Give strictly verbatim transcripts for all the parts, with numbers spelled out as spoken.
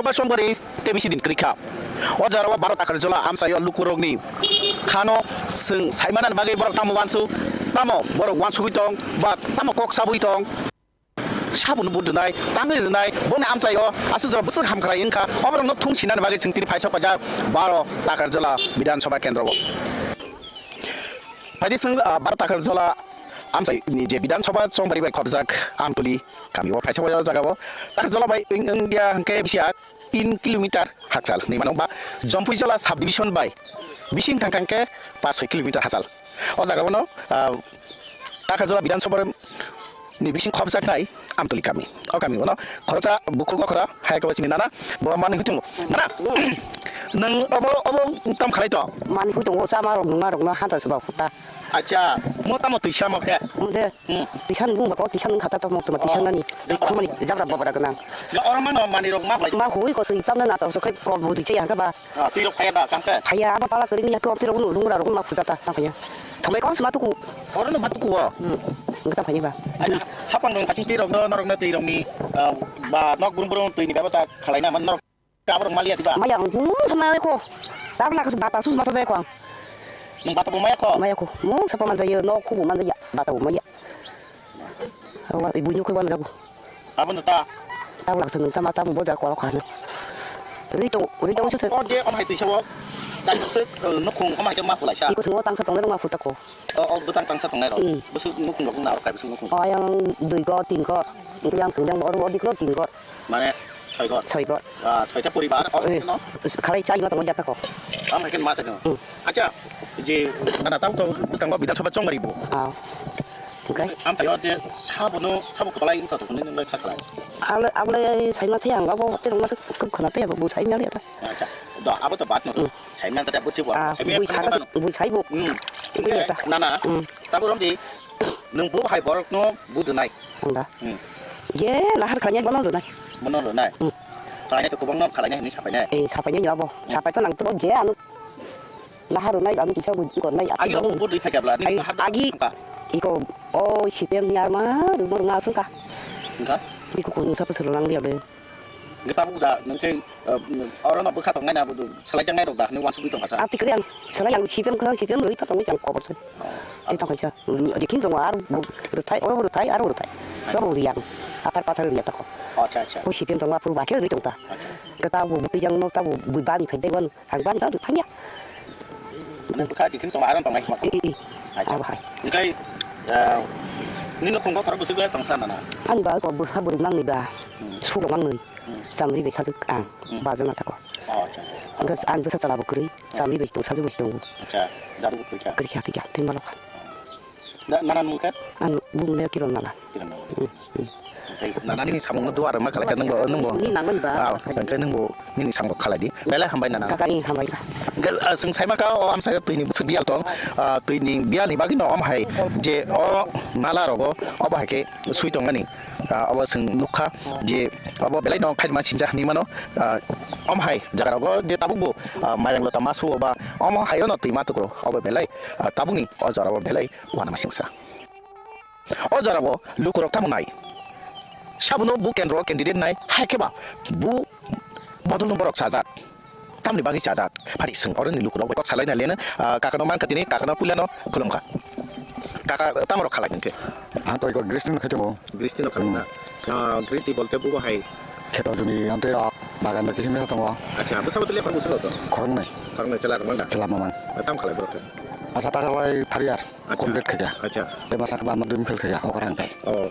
Ba chongbarwi tei bisi din kwrwi kha. O jora o Bharat Takarjala amchaio lukurokni khano chwng saimanani bagwi borok tamo uansu, tamo borok uansugwi tong, ba tamo kok sabwi tong. Sabuno vote rwnai, tangwi rwnai, boni amchaio aswk jora bwswk hamkrai wngkha, oborokno thung sinani bagwi chwng tini phaisa paijak Bharat Takarjala Bidhan Sabha kendro o. Phaidi chwng, ah, Bharat Takarjala amchaini je Bidhan Sabha chongbarwi bai khopjak Amtuli kami o phaisa paijak o jaga o. Takarjala bai wng-, wngya hwnkhe bisi a tin kilometer hakchal hinwi mano ba Jompuijala sub division bai bising thang thang khe pas soi kilometer hakchal. O jaga bono, ah, Takarjala Bidhan Sabha ni bising khopjaknai Amtuli kami. O kami bono khoroksa bukhuk okra hai khe chini nana bo manwi huitongo. Nana, nwng obo, obo tam khalai to? Manwi huitongo, chama rok, nungma rok no hanta se ba khuta. Acha, mo tamo twisa mo khe? Mo de, Hmm. Twisa nung ba ko, twisa nung khata to mo tuma twisa Oh. nani. Jabra. Khumani jabra babra gwnang. Ga oro mano manwi rok ma bai. Ma hui ko twi tamna na to, so khai ko bu twi ya ga ba. Ah, twi rok phaya ba, kam khe? Phaya, abo pala kari ni ya ko twi rok nu, lungra rok ma khuta ta, ta phaya. Thomai ko sma tuku. Oro no ma tuku o. Hmm. Ngi ta phaya ba. Acha, hapang rong phasing twi rok no, norok no twi rok ni, ah, ba nok burung burung twi ni bebostha khalai na man norok. Kaborok maliya diba? Maya, hmm, sama ko. Tabla ko bata su masa dai ko. Nung bata bo maya ko? Maya ko. Mo sapa man dai no ko bo man dai bata bo maya. Awa ibu nyuk ko ban jago. Abon ta. Tabla ko nung sama tabla bo ja ko ko. Ri tong, ri tong su. O je om hai tisa wo. Dai se, eh, nukhung om hai ma pulai sa. Iko sungo tangsa tong ma puta ko. O, o bwtang tangsa tongnai rok. Hmm. Bwswk nukhung rok wngna rok kai bwswk nukhung. O yang dui ko, tin ko. Yang tong yang oro dik lo tin ko. Mane soi ghor. Soi ghor. Ah, soita poribar. Oh, Eh, no? Khalai chai ma tongo jata ko. Am hakin ma chai. Hmm. Acha, je mana tau to bwskango Bidhan Sabha chongmari bo. Ah. Okay. Am tayo je sabo no, sabo kwtalai wngkha to, nini lai kha khlai. Able, able sai ma thai ang abo te rong ma se kup khana te abo bu sai ma le ta. Acha. Do abo to bat no. Hmm. Sai ma ta bo chibo. Ah, Sai ma bu pa sai, ta no. Bu sai bu. Hmm. Bu ya ta. Na na. Hmm. Tabo rom di. Nung bo hai borok no bu dunai. Ang da. Hmm. Je nahar khlaiya bono rwnai. Bono rwnai. Hmm. Khlainai to kwbangno khlainai hinwi sapainai. Eh, sapainai ni abo. Hmm. Sapai to nang to je ano nahar rwnai ano kisa bu gornai. Agi rok bo dui phaikabla, ni Ai, nahar da agi wngkha. Iko o C P M ni arma rwma rwma aswngkha. Wngkha? Iko ko nungsa pasal lang dia be. Nge tabuk da nung khe, eh, oro no bwkha tongnai na, salai jaknai rok da hinwi uansugwi tongkha sa. Ati kwrwi ang salai ang C P M kwthang C P M rwi ta tongwi ang kobor se. Oh. Tei tongkha sa. Adi khin tongo ar rwthai, oro rwthai, aro rwthai. Abo rwi ang. Athar pathar rwi ta ko. Acha, acha. O C P M tongo aphuru ba khe rwi tong ta. Acha. Khe tabuk bwtwi jang no tabuk bwi bani phai dai wan. Ang bani ba rwi phai ya. Mane bwkha adi khin tongo aro tongnai ma ko. I, i, i. Acha. Abo hai. Ngai, eh, nino khungo khorok bwswk le tongsa nana. Ani ba ko bwsa bwrwi mangni ba. Hmm. Sulok mangni. Hmm. Chamri bai sajwk ang. Hmm. Bajana tako. Oh, acha, acha. Ang bwsa chala bo kwrwi. Chamri bai tong sajwk bai tong. Acha, jadu bo kwrwi kha. Kwrwi kha twi kha twi malok. Na, nana nung khe? Ang bung le Kiron Nala. Kiron Nala. Hmm, hmm. Oke, nana nini samung no duar ma khalai khe nungbo, nungbo. Ni nangmani ba? Ah, oke, nungbo nini samung khalai di. Belai hambai nana. Kaka ni hambai ba. Gel, ah, sing sai ma ka o amsa twi ni bwswk biyal tong. Ah, twi ni biyal ni bagwi no om hai je o nala rogo obo hai khe sui tong mani. Ah, obo chwng nukha je obo belai no khaima sinjak hinwi mano. Ah, om hai jaga rogo je tabuk bo, ah, mairang lota ma suo ba omo hai no twi ma tukro obo belai, ah, tabuk ni o jora o belai uanama singsa. O jora o lukurok tamo nai? Sabono bu kendro candidate nai hai khe ba bu bodol no borok chajak. Tamni bagwi chajak? Phari swng oroni lukurok bai kok salai na lena, ah, kakano mankha tini, kakano puilano khulumkha. Kaka tamorok khalai nangkhe? Ang to iko gristi no khaitamo. Gristi no khalai na? Hmm. Ah, gristi bolte bubo hai? Kheto juni ante rok, bagan no kisim tongo. Acha, bwsa bwtwi lephang bwswk to? Khoroknwi. Khoroknwi chwla rok mangda? Chwla mamang. Tam khalai borok khe? Asa ta khalai three year. Acha. Complete khaikha. Acha. Tei masa khe ba ama dui fail khaikha, okra hwnkhe. Oh,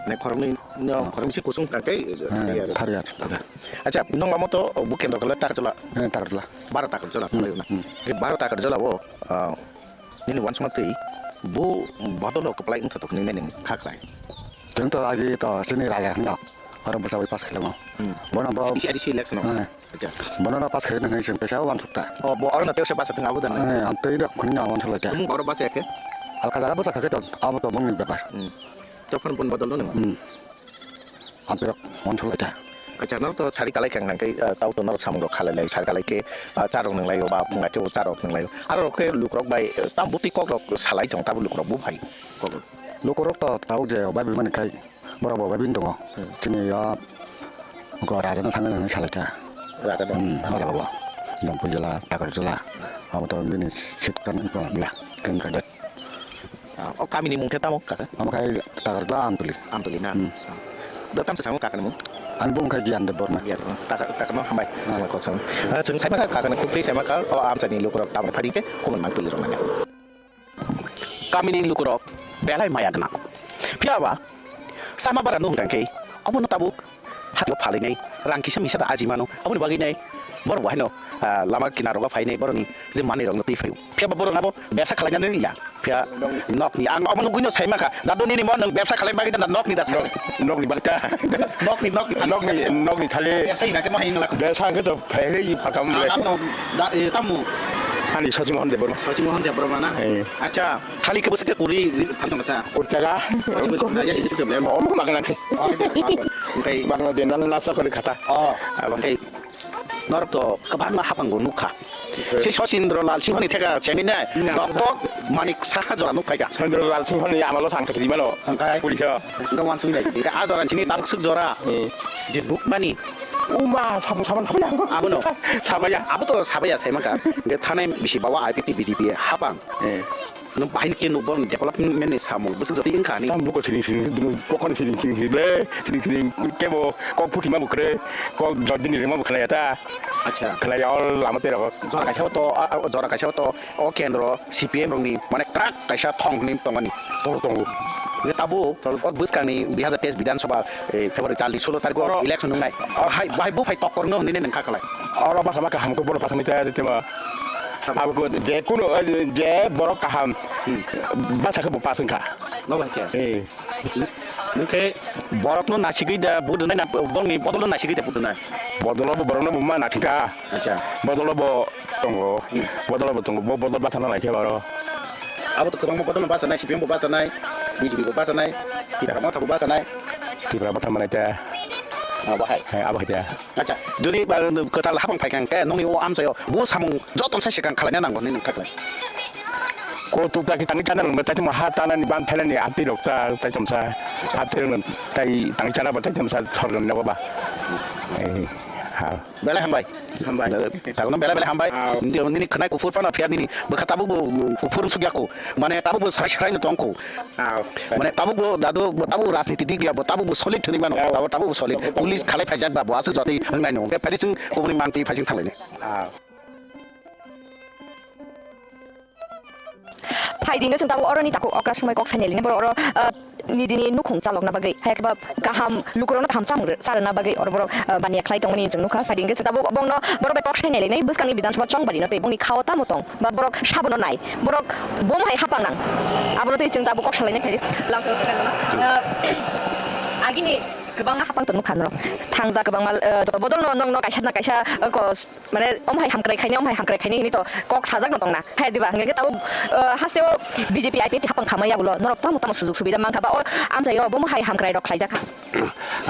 ne khoroknwi no, khoroknwi se kusung hwnkhe, Hmm, three year. Three year, three year. Acha, nwng omo to bu kendro khe Takarjala? Eh, Takarjala. Baro Takarjala Hmm, khlai na. Hmm. Baro Takarjala o, ah, nini uansukma twi bu bodol rok kwplai wngthotok hinwi nini kha khlai? Chwng to agi to chini raja hwnkha. Oro bwsa bai pass khailamo. Hmm. Bono bo M C I D C election o? Eh. Acha. Bono no pass khaina hinwi chwng teisa uansukta. Oh, bo oro no teisa pass thwng abo da na? Eh, ang tei rok khunina uansuk lai ta. Nwng oro pass ya khe? Alka jaga bwsa kha khe to, abo to bongni bepar. Hmm. Tophon bon bodol no nang? Hmm. Ang tei rok uansuk lai ta. Acha, norok to sari kalai khe ang nang khe, ah, tau to norok samung rok khalai lai, sari kalai khe, ah, cha rok nang lai o, ba phung ai khe o cha rok nang lai o. Aro rok khe luk rok bai, eh, tam bwtwi kok rok salai tong, tabuk luk rok bu phai kok rok. Luk rok to tabuk je bai bai mani khai. Borok bo bai bini tongo. Hmm. Chini o Ko raja no thangna nang salai ta. Raja no. Hmm, o jaga bo. Dongpui jala, takar jala. Abo to bini sit kan ko bla. Kan ka det. Ah, o kami ni mung khe tamo kaka? Amo khai takar jala Amtuli. Amtuli na. Hmm. Do tam sa samo kaka ni mung? Ani bung khai Gyan Debbarma. Gyan Debbarma. Takar, takar no hambai. Ah. Sama kok sama. Ah, chwng sai ma kaka ni khuk tei sai ma ka, o amchai ni lukurok tamo phadi khe khumui mang tuli rok nang. Kamini lukurok belai maya gwnang. Phiya ba sama bara no hwnkha khe obono tabuk hatio phalwi nai rang kisa misa da aji mano. Aboni bagwi nai borok bo haino, ah, lama kinaro phainai borokni je manwi rokno twi phaio. Phiya ba borok abo bebsa khlainani ya. Phiya nokni ang obo nugwi no sai ma kha. Dadu nini mo nwng bebsa khlai bagwi da nokni da sai. Nok-, nokni bagwi ta. Nokni, nokni. Nokni, nokni thali. Bebsa ina khe mo hai wngla kho. Bebsa khe to phailai phatam le. Abono da, eh, tammu. Ani Sochi Mohan Debbarma. Sochi Mohan Debbarma na? Eh. Acha, thali khe bwswk khe kuri ri-, phaltong cha. Kuri taka. Kuri taka, ya, sisi, sisi, sisi. Omo magna khe. Oh, gitu. Oke. Magna de nan nasa kore khata. Oh, oke. Norok to kwbangma hapango nukha. Oke. Si Sachindra Lal Singh ni theka chengni nai. Na. Dokto Manik Saha jora nukphaika. Sachindra Lal Singh ni amalo thang thakri mano. Thangkai. Puli kha. Nang wan sui nai. Ka a jora chini tabuk suk jora. Hmm. Je nukmani. Uma sabu saban sabu ya. Abono. Sabaya. Abo to sabaya sai maka. Ge thanai bisi bawa I P T B J P hapang. Hmm. Nung bahai ni kenu borok ni development ni samung bwswk jotoi wngkha ani. Tam buko siring siring siring, kokon siring siring siring ble, siring siring kebo kok puti ma bukre, kok jordini rima bukre ya ta. Acha. Khlai ya ol lama te rok. Jora kaisa to, a, a, jora kaisa to, o kendro C P M rok ni, mane krak kaisa thong ni tongani. Tongo, tongo. Nge tabu, o bwskang ni dui hajar teis Bidhan Sabha, eh, February tal ni sulo tarik o election wngnai. Oro. Bahai, bahai buphai tokkor no hwnwi nang kha khlai. Oro basa ma kaham ko bono basa mi ta, te ma. Abo ko je kuno, eh, je borok kaham. Hmm. Basa khe bo pass wngkha. Bo basa. Eh. Nung khe borok no nasigwi da vote rwnai na, borok ni bodol no nasigwi da vote rwnai. Bodol bo borok no bo ma nathika. Acha. Bodol bo tongo. Hmm. Bodol bo tongo. Bo bodol basa na lai khe baro. Abo to kwbangma bodol no basa nai, C P M bo basa nai, B J P bo basa nai, Tipra Motha bo basa nai. Tipra Motha manai ta. Abo hai. Hai, abo hai ta. Acha, jodi, uh, kwtal hapang phai kha hwnkhe nokni o amchaio bo samung joto sai swkang khwlaina nango hinwi nung kha khlai. Ko tuk ta ki tangwi chana rwngba, tai tongma ha tanani bam thainani amtwi rok ta, tai tongsa amtwi rok tai tangwi chana ba, tai tongsa sorkar ni nogo ba. Eh, ha. Belai hambai. Hambai. Tagono belai belai hambai. Ah. Nini khwnai kuphur phano phiya nini bwkha tabuk bo kuphur sukya ko. Mane tabuk bo srai srai no tong ko. Ah. Mane tabuk bo dadu bo tabuk rajniti dik ya bo tabuk bo solid thani mano. Ah. Tabuk tabuk bo solid. Tabuk. Police khalai phaijak ba bo aswk jotoi wng nai no. Hwnkhe phaidi chwng kubuni mangtwi phaijing thanglai nai. Ah. Phaidi hwnkhe chwng tabuk oroni takhuk okra swmai kok sainai lini borok oro, ah, nijini nukhung chalokna bagwi, hai khe ba kaham lukurokno kaham chamung rw-, charwna bagwi oro borok, ah, baniya khlai tongmani chwng nukha. Phaidi hwnkhe chwng tabuk bongno borok bai kok sainai lainai bwskangni Bidhan Sabha chongbarino tei bongni khao tamo tong ba borok sabono nai, borok bom hai hapang nang, abono twi chwng tabuk kok salainai phaidi. Lamsao tongkha, ah, agini kwbangma hapang tong nukha norok. Thangja kwbangma, ah, joto bodolno nokno kaisa na kaisa, ah, kos Mane, omo hai hamkrai khaini, omo hai hamkrai khaini hinwi to kok sajak no tongna. Hai diba, hwnkhe tabuk, uh, hasteo B J P I P F T hapang khamai yagulo, norok tamo tamo sujug subida mankha ba, o amchaio bomo hai hamkrai rok khlaijak kha.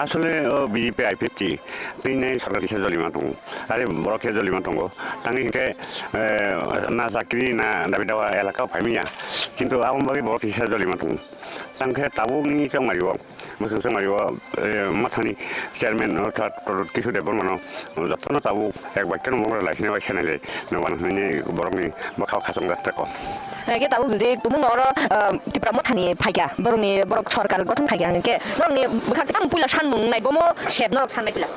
Asole o B J P I P F T tini sarkar kisa jolima tongo. Are borok kisa jolima tongo. Tangwi hinkhe, eh, na chakri na dabi dawa elaka o phaimaya. Kintu aboni bagwi borok kisa jolima tongo. Tangkhe tabukni chongmario, bwswk chongmario, eh, Mothani chairman orthat Pradyot Kishore Debbarmano jotono tabuk ek bakkhe no mokol lai sini bai senai le, no wan hwnwi borokni bwkhao khachang jak tei kok. Hwnkhe tabuk jodi tumungno oro, eh, Tipra Mothani phaikha, borokni borok sorkar gothon khaikha hwnkhe norokni bwkhak tang puila sanmung nai bomo sep norok sannai puila.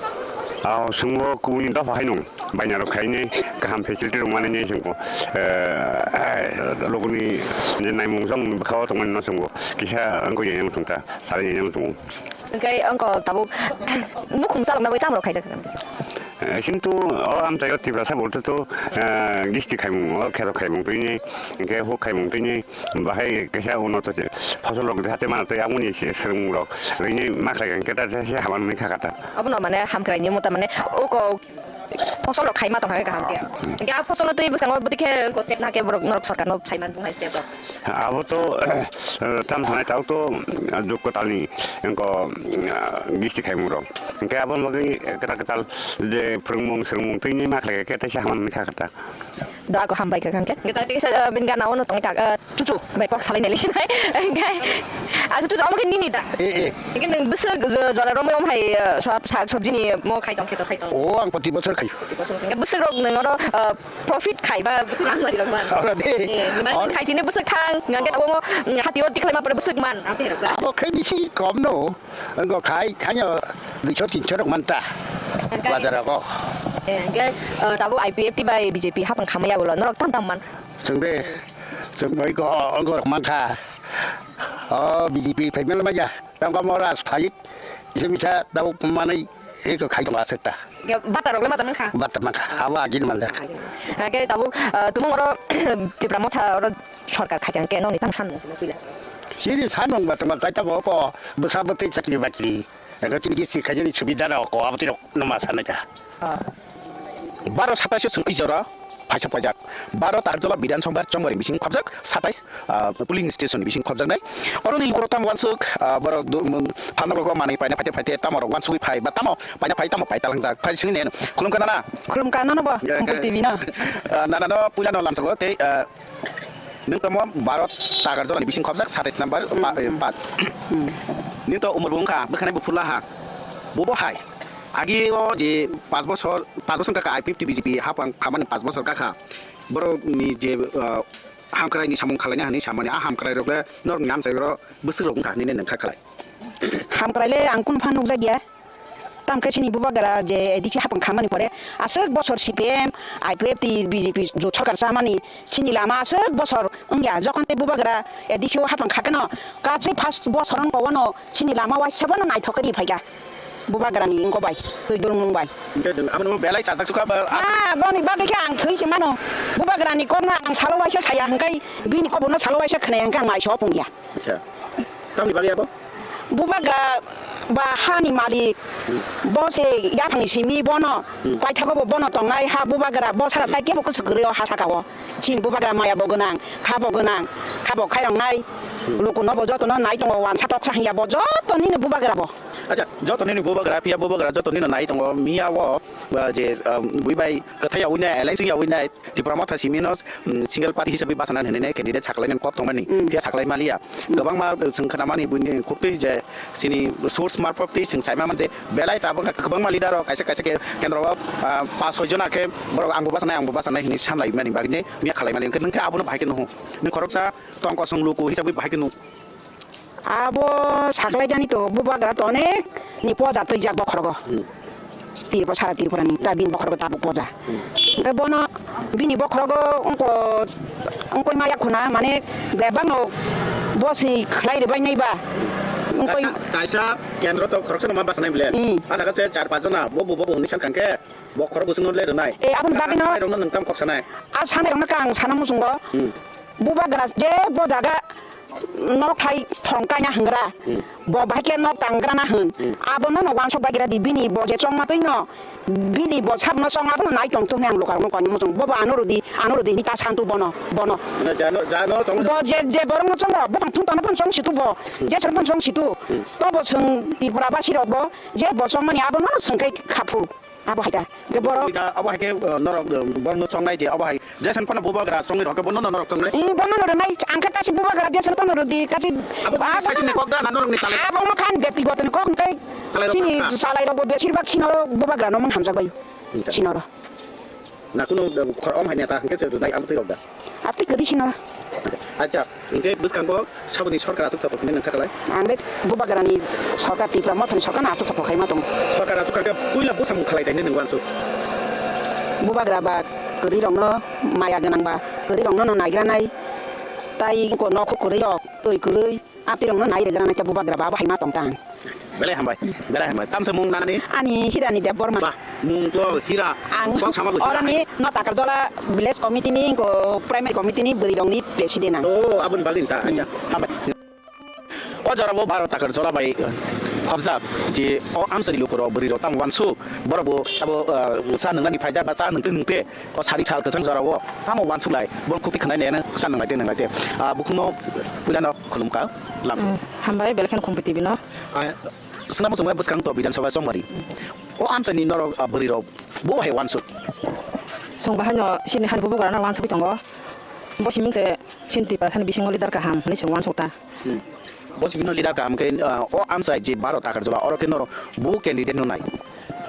Ao chwngbo kubuni dopha haino. Bainarok khainai kaham facility rok manwi nai chwngbo, eh, logoni je naimung jong bwkhao tongmani no chwngbo kisa wngwi yang chwngta salai yang chwngbo. Hwnkhe wngkha tabuk nukhung chalokna bagwi tamo rok khaijak? Eh, kintu o amchaio Tiprasa borok to, eh, gisti khaimung, o kheto khaimung twi ni, hwnkhe huk khaimung twi ni, bahai kaisa uno to phosol rok hate mana tei amoni swrwngmung rok rini ma khlai khe ta se haman ni kha kata. Abono mane hamkrai ni mota mane o ko Phosol rok khaima tongkha khe kaham khe. Hwnkhe a phosol no twi bwskango bwtwi khe ko step na khe borok norok sorkar no saiman bung hai step rok. Abo to, eh, tam thanai tao to, eh, juk kwtal ni, engko, eh, gisti khaimung rok. Hwnkhe abo bagwi kwtal kwtal je phwrwngmung swrwngmung twi ni ma khlai khe teisa hamani kha kata. Da ko hambai ka kangke. Kita tisa, eh, bin gana ono tong ka, eh, chuchu, bai kok salai neli sinai. Engkai, ah, chuchu, omo ke nini da. Eh, eh. Engkai nang besek, eh, jora romoi om hai, eh, sab, sak, sabji ni mo khai tong, kheto khai tong. Oh, ang poti bochor khai. Engkai besek rok nang oro, eh, profit khai ba, besek ang mari rok ba. Ora de. Eh, ni mani khai tini besek thang, engkai abo mo, mm, hati o tiklai ma pore besek man, ang te rok ba. Abo khai bisi kom no. Wngkha khai thani duiso tinso rok manta. Hwnkhe, bazar rogo. Eh, hwnkhe, eh, tabuk I P F T bai B J P hapang khamaya ulo norok tam tam mankha. Chwng de, chwng bai ko wngkha rok mankha. O B J P phaimano maya. Tam kamo ras phai. Kisa misa tabuk manwi eko khai tongo aswk ta. Hwnkhe bata rok le mata mankha? Bata mankha. Abo agini manjak. Hwnkhe tabuk, eh, tumung oro Tipra Motha oro sorkar khaikang khe nokni tamo samung tongma puila. Chini samung ba tongma kaitamo ko bwsa bwtwi chakri bakri. Ego chini gisi khaijani subida rok ko abotwi rok no ma sanai ta. Ah. Baro satais o chwng ijora phaisa paijak. Baro Takarjala Bidhan Sabha chongmari bising khobjak satais, ah, polling station bising khobjaknai. Oroni lukurok tamo wansuk, ah, borok du-, mun-, phalnok rok manwi paina phaite phaite tamo rok wansugwi phai ba tamo paina phai tamo pai talangjak. Phai sini nen. Khulumkha nana. Khulumkha nono bo. Ya, Khumphung ya. T V no. Ah, nana no puila no lamsago tei, ah, Nwng tamo Bharat Takarjala ni bising khobjak satais number pa-, eh, pat. Nwng to umor bo wngkha, bwkhanai bo phurla ha. Bobo hai. Agi o je panch bosor, panch bosor kaka I P F T B J P hapang khamani panch bosor kaka. Borok ni je, ah, hamkrai ni samung khalaina hinwi samani, a hamkrai rok le norok ni amchai oro bwswk rok wngkha hinwi nwng kha khlai. Hamkrai le ang kunu phan nukjakya. Tamo khe chini bubagra je A D C hapang khamani pore aswk bosor C P M, I P F T, B J P jot sorkar chamani chini lama aswk bosor wngya. Jokhon tei bubagra A D C o hapang kha kheno katswi first bosor wngkha, wano chini lama waisa bono naithok khe ri phaikha bubagrani wngkha bai, twi dulmung bai. Hwnkhe aboni belai chajak sukha ba as- Ah, boni bagwi khe ang thwi se mano. Bubagrani kokno ang salo waisa saya hwnkhe bini koborno salo waisa khwnaya hwnkhe ang mai so pungya. Acha. Tamni bagwi abo? Bubagra ba hani malik, bo se yaphangni simi bono, hmm, paithago bo bono tongnai ha bubagra, bo sara tai kebo kwchwk kwrwi o ha saka o. Chini bubagra maya bo gwnang, kha bo gwnang, kha bo khairoknai, hmm, lukuno bo jotono nai tongo, wansa toksa hinya bo joto nini bubagra bo. Acha, joto nini bubagra, phiya bubagra joto nini nai tongo, miya o, ah, je, ah, bui bai kwthai ya wina, L I C ya wina, Tipra Motha simi no, mm, single party hisabe bachana hinwi nai candidate saklai nani kok tongmani, mm, phiya saklai maliya. Mm. Kwbangma, uh, chwng khwnamani buini khuktwi je chini source marphop twi chwng saima man je belai chabwkha kwbangma leader rok kaisa kaisa khe kendro o, uh, pas soi jona khe borok angbo bachanai angbo bachanai hinwi sanlai mani bagwi miya khalai mani, hwnkhe nwng khe abono bahai khe nuhung. Nwng khoroksa tong kosong luku hisabe bahai khe nuhung. Abo saklaijani to bubagra to onek ni poja twijak bokhorogo. Hmm. Tiripura, sara Tiripura ni ta bini bokhorogo tabuk poja. Hmm. Hwnkhe bono bini bokhorogo wngko, wngkoi maya khuna mane bebak no bo si khlai rwbai nai ba. Wngkoi kaisa, kaisa kendro to khoroksa no ma bachanai bole. Hmm. A jaga se char panch jona bo bo bo hwnwi sankha khe. Bokhorok bwswkno le rwnai. Eh, aboni bagwino. Khairokno nwng tamo kok sanai? A sanai rokno khe ang sana muchungo. Hmm. Bubagra je bo jaga nok thai thong kaina hwngra. Hmm. Bo bahai khe nok tangrana hwn. Hmm. Abono no wansuk bagira di bini bo je chongma twi no. Bini bo sabno chong abono nai tong thung ang lukarokno koni muchung. Bobo ano rudi, ano rudi ni ta santu bono, bono. Na jano, jano chong. Bo je, je borokno chongo, bo thung tano phan chong situ bo. Hmm. Je chong phan chong situ. Hmm. To bo chwng Tripura basi rok bo, je bo chongmani abono no swngkai khaphu. Abo hai da. Je borok. Abo hai khe, uh, norok, uh, borokno chongnai je, abo hai. Jason phano bubagra chongni rokhe bono norok chongnai. I bono no rwnai, ang khe kasi bubagra Jason phano rwdi, kasi. Abo abo saichung ni kok da, na norok ni chalai. Abo mo khan bektigoto ni kok hwnkhe. Chalai rok chini kha. Chalai rok bo besir bak sino bubagra no mang hamjak bai. Hmm, sino ro. Na kuno, uh, khor om hai neta hwnkhe se rwnai amo twi rok da. Ati kwrwi sino. Acha, hwnkhe bwskango saboni sorkar aswk satok hinwi nangkha kwlai? Ang de bubagrani sorkar, Tipra Mothani sorkar no aswk satok khaima tongo. Sorkar aswk kha khe puila bwsamung khlai tai hinwi nanggo answk. Bubagra ba kwrwi rokno maya gwnang ba kwrwi rokno no naigranai tai ko nokho kwrwi rok twi kwrwi. Apirokno nai rwgranai khe bubagra ba abo hai ma tong tang. Belai hambai, belai hambai. Tamsa mung nanani? Ani Hirani Debbarma. Bah, mung to Hira. Ang kok sama bo Hira. Orani no Takarjala Village Committee ni ko Primary Committee ni bwrwi rok ni president ang. Oh, aboni bagwi ta. Hmm. Acha, hambai. O jora bo Bharat Takarjala bai khobjak je o amsari lukurok bwrwi rok tamo wansuk borok bo abo, ah, cha nwngnani phaijak ba cha nwngtwi nwngte. O sari sal kwchang jora o tamo wansuk lai, bo khukti khwnai nai, sa nang lai te, nang lai te. Ah, bukhukno puila no khulum ka, lam. Eh, hambai, belai kheno Khumpi T V no. Ah, swnamo chwngmai bwskang to Bidhan Sabha chongmari. O amchaini norok, ah, bwrwi rok, bo hai wansuk. Chwng bahaino chini hani bubagrano uansugwi tongo. Bo siming se chini Tiprasani bisingo leader kaham hinwi chwng uansuk ta. Hmm. Bo simino leader kaham khe, ah, o amchai je baro Takarjola, oro khe norok bo candidate no nai.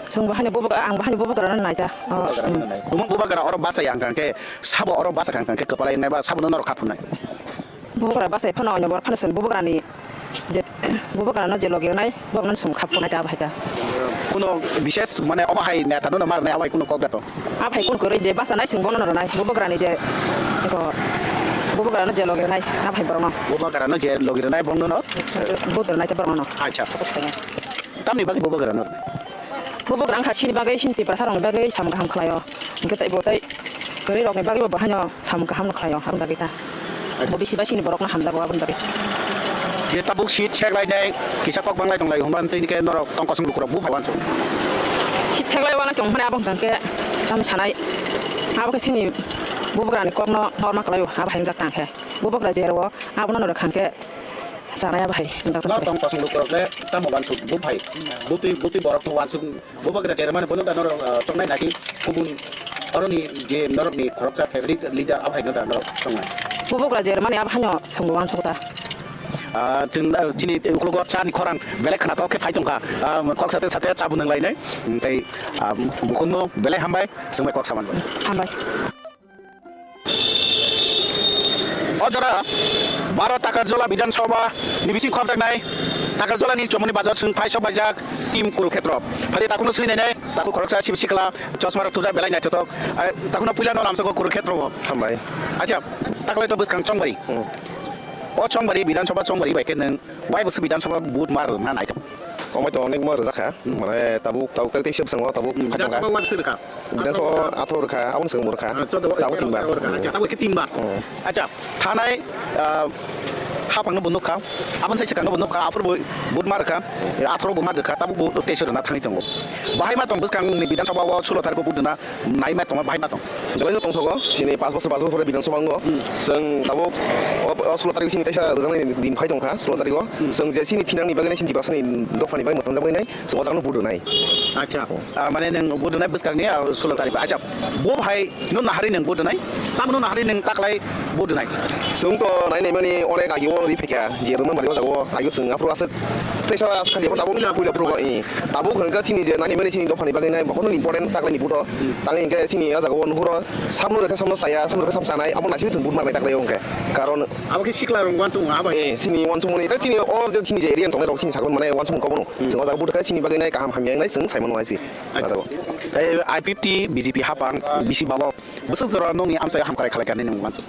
Chwng bahaino bubagra, ang bahaino bubagrano nai ta. Oh, hmm. Tumung bubagra oro bachai ang khe, sabo oro bachai ang khe kwpalai nai ba sabo no norok kha phunai. Bubagra bachai phano onyo bor phano chwng bubagrani je bubagrano je logi rwnai, bokno chwng kha phunai ta abo hai ta. Kuno bishes mane omo hai neta no mar nai abo hai kuno kok da to. Abo hai kun kwrwi je bachanai chwng bono no rwnai, bubagrani je eko bubagrano je logi rwnai, abo hai borokno. Bubagrano je logi rwnai bongno no. Vote rwnai ta borokno. Acha. Tamni bagwi bubagrano. Bubagra wngkha chini bagwi, chini Tiprasa rokni bagwi samung kaham khlaio. Hwnkhe tei bo tei kwrwi rokni bagwi bo bahaino samung kaham no khlaio, aboni bagwi ta. Bo bisi bai chini borokno hamjago aboni bagwi. Je tabuk seat seklainai kisa kok banglai tonglai hwnba tei khe norok tong kosong lukurok bo phai uansuk. Seat seklai uanai tong hwnmani abo hwnkha khe tamo sanai. Abo khe chini bubagrani kokno norma kwlaio, abo hai wngjak tang khe. Bubagra je rwo abono norok khan khe sanai abo hai wngjak tong. Norok tong kosong lukurok le tamo uansuk bo phai. Butwi butwi borokno uansuk. Bubagra chairman bono da norok, ah, chongnai naki kubun oroni je norokni khoroksa favorite leader abo haino da norok chongnai. Bubagra chairman abo haino chwngno uansuk ta. Ah, chwng, ah, chini ukologo chani khorang belai khwnathok khe phai tongkha. Ah, kok sate sate cha bunang lainai. Tei, ah, bukhukno belai hambai, chwngbai kok saman bai. Hambai. O jora baro Takarjola Bidhan Sabha ni bising khopjaknai Takarjola ni Chomoni Bazar sing phai sok baijak team Kurukhetro. Phadi takhukno swngwi nainai, takhuk khoroksa sib sikla chosma rok thujak belai naithothok. Ai, takhukno puila no lamsoko Kurukhetro o. Hambai. Acha, taklai to bwskang Chongbari. Hmm. O Chongbari Bidhan Sabha Chongbari bai khe nwng Wai bwswk Bidhan Sabha vote mar rwna naithok. Omo to onek ma rwjak kha. Hmm. Mane tabuk, tabuk tak teisa bwskango tabuk Hmm, Bidhan Sabha wai bwswk rwkha? Bidhan Sabha atharo rwkha, aboni swkang bo rwkha. Ah, chwda, tabuk eh, tinbar. Rwkha. Hmm. Acha, tabuk khe tinbar. Hmm. Acha, thanai, ah, hapangno bo nukha, aboni sai swkangno bo nukha, aphuru bo vote mar rwkha, atharo bo mar rwkha, tabuk bo teisa rwna thangwi tongo. Bahai ma tong bwskangni Bidhan Sabha o sulo tarikh o vote rwna Naima tongma bahai ma tong. Belai no tongthogo, chini pas bosor, pas bosor pore Bidhan Sabha wngo. Hmm. Chwng tabuk o, o sulo tarik chini teisa rwjaknai din phai tongkha, sulo tarik o. Hmm. Chwng je chini thinangni bagwi nai, chini Tiprasani dophani bagwi mwthangjaknai, chwng o jagano vote rwnai. Acha, ah, mane nwng vote rwnai bwskangni, ah, sulo tarik o. Acha, bo hai no nahari nwng vote rwnai? Tamo no nahari nwng taklai vote rwnai? Chwng to nai nai mani onek agi o ri phaikha, je rwma mari o jago agi o chwng aphuru aswk teisa aswk kha je tabuk puila phuru o, eh. Tabuk hwnkhe chini je nani mani chini dophani bagwi nai bokhorno important taklaini vote o. Tangwi hwnkhe chini o jaga o nuhuro samno rwkhe samno chaya, samno rwkhe samno chanai, abo naisingwi chwng vote marnai taklaio hwnkhe. Karon abo khe sikla rok uansukmung abo. Eh, chini uansukmani, ta chini o je chini je area ni tongnai rok chini sakno mane uansukmung kobono. Hmm. Chwng o jaga vote khe chini bagwi nai kaham hamya wngnai chwng sai mano hai se. Acha. O jaga o. Tei I P F T, B J P hapang, bisi babao. Bwswk jora nokni amchai hamkrai khalai kha nini uansuk.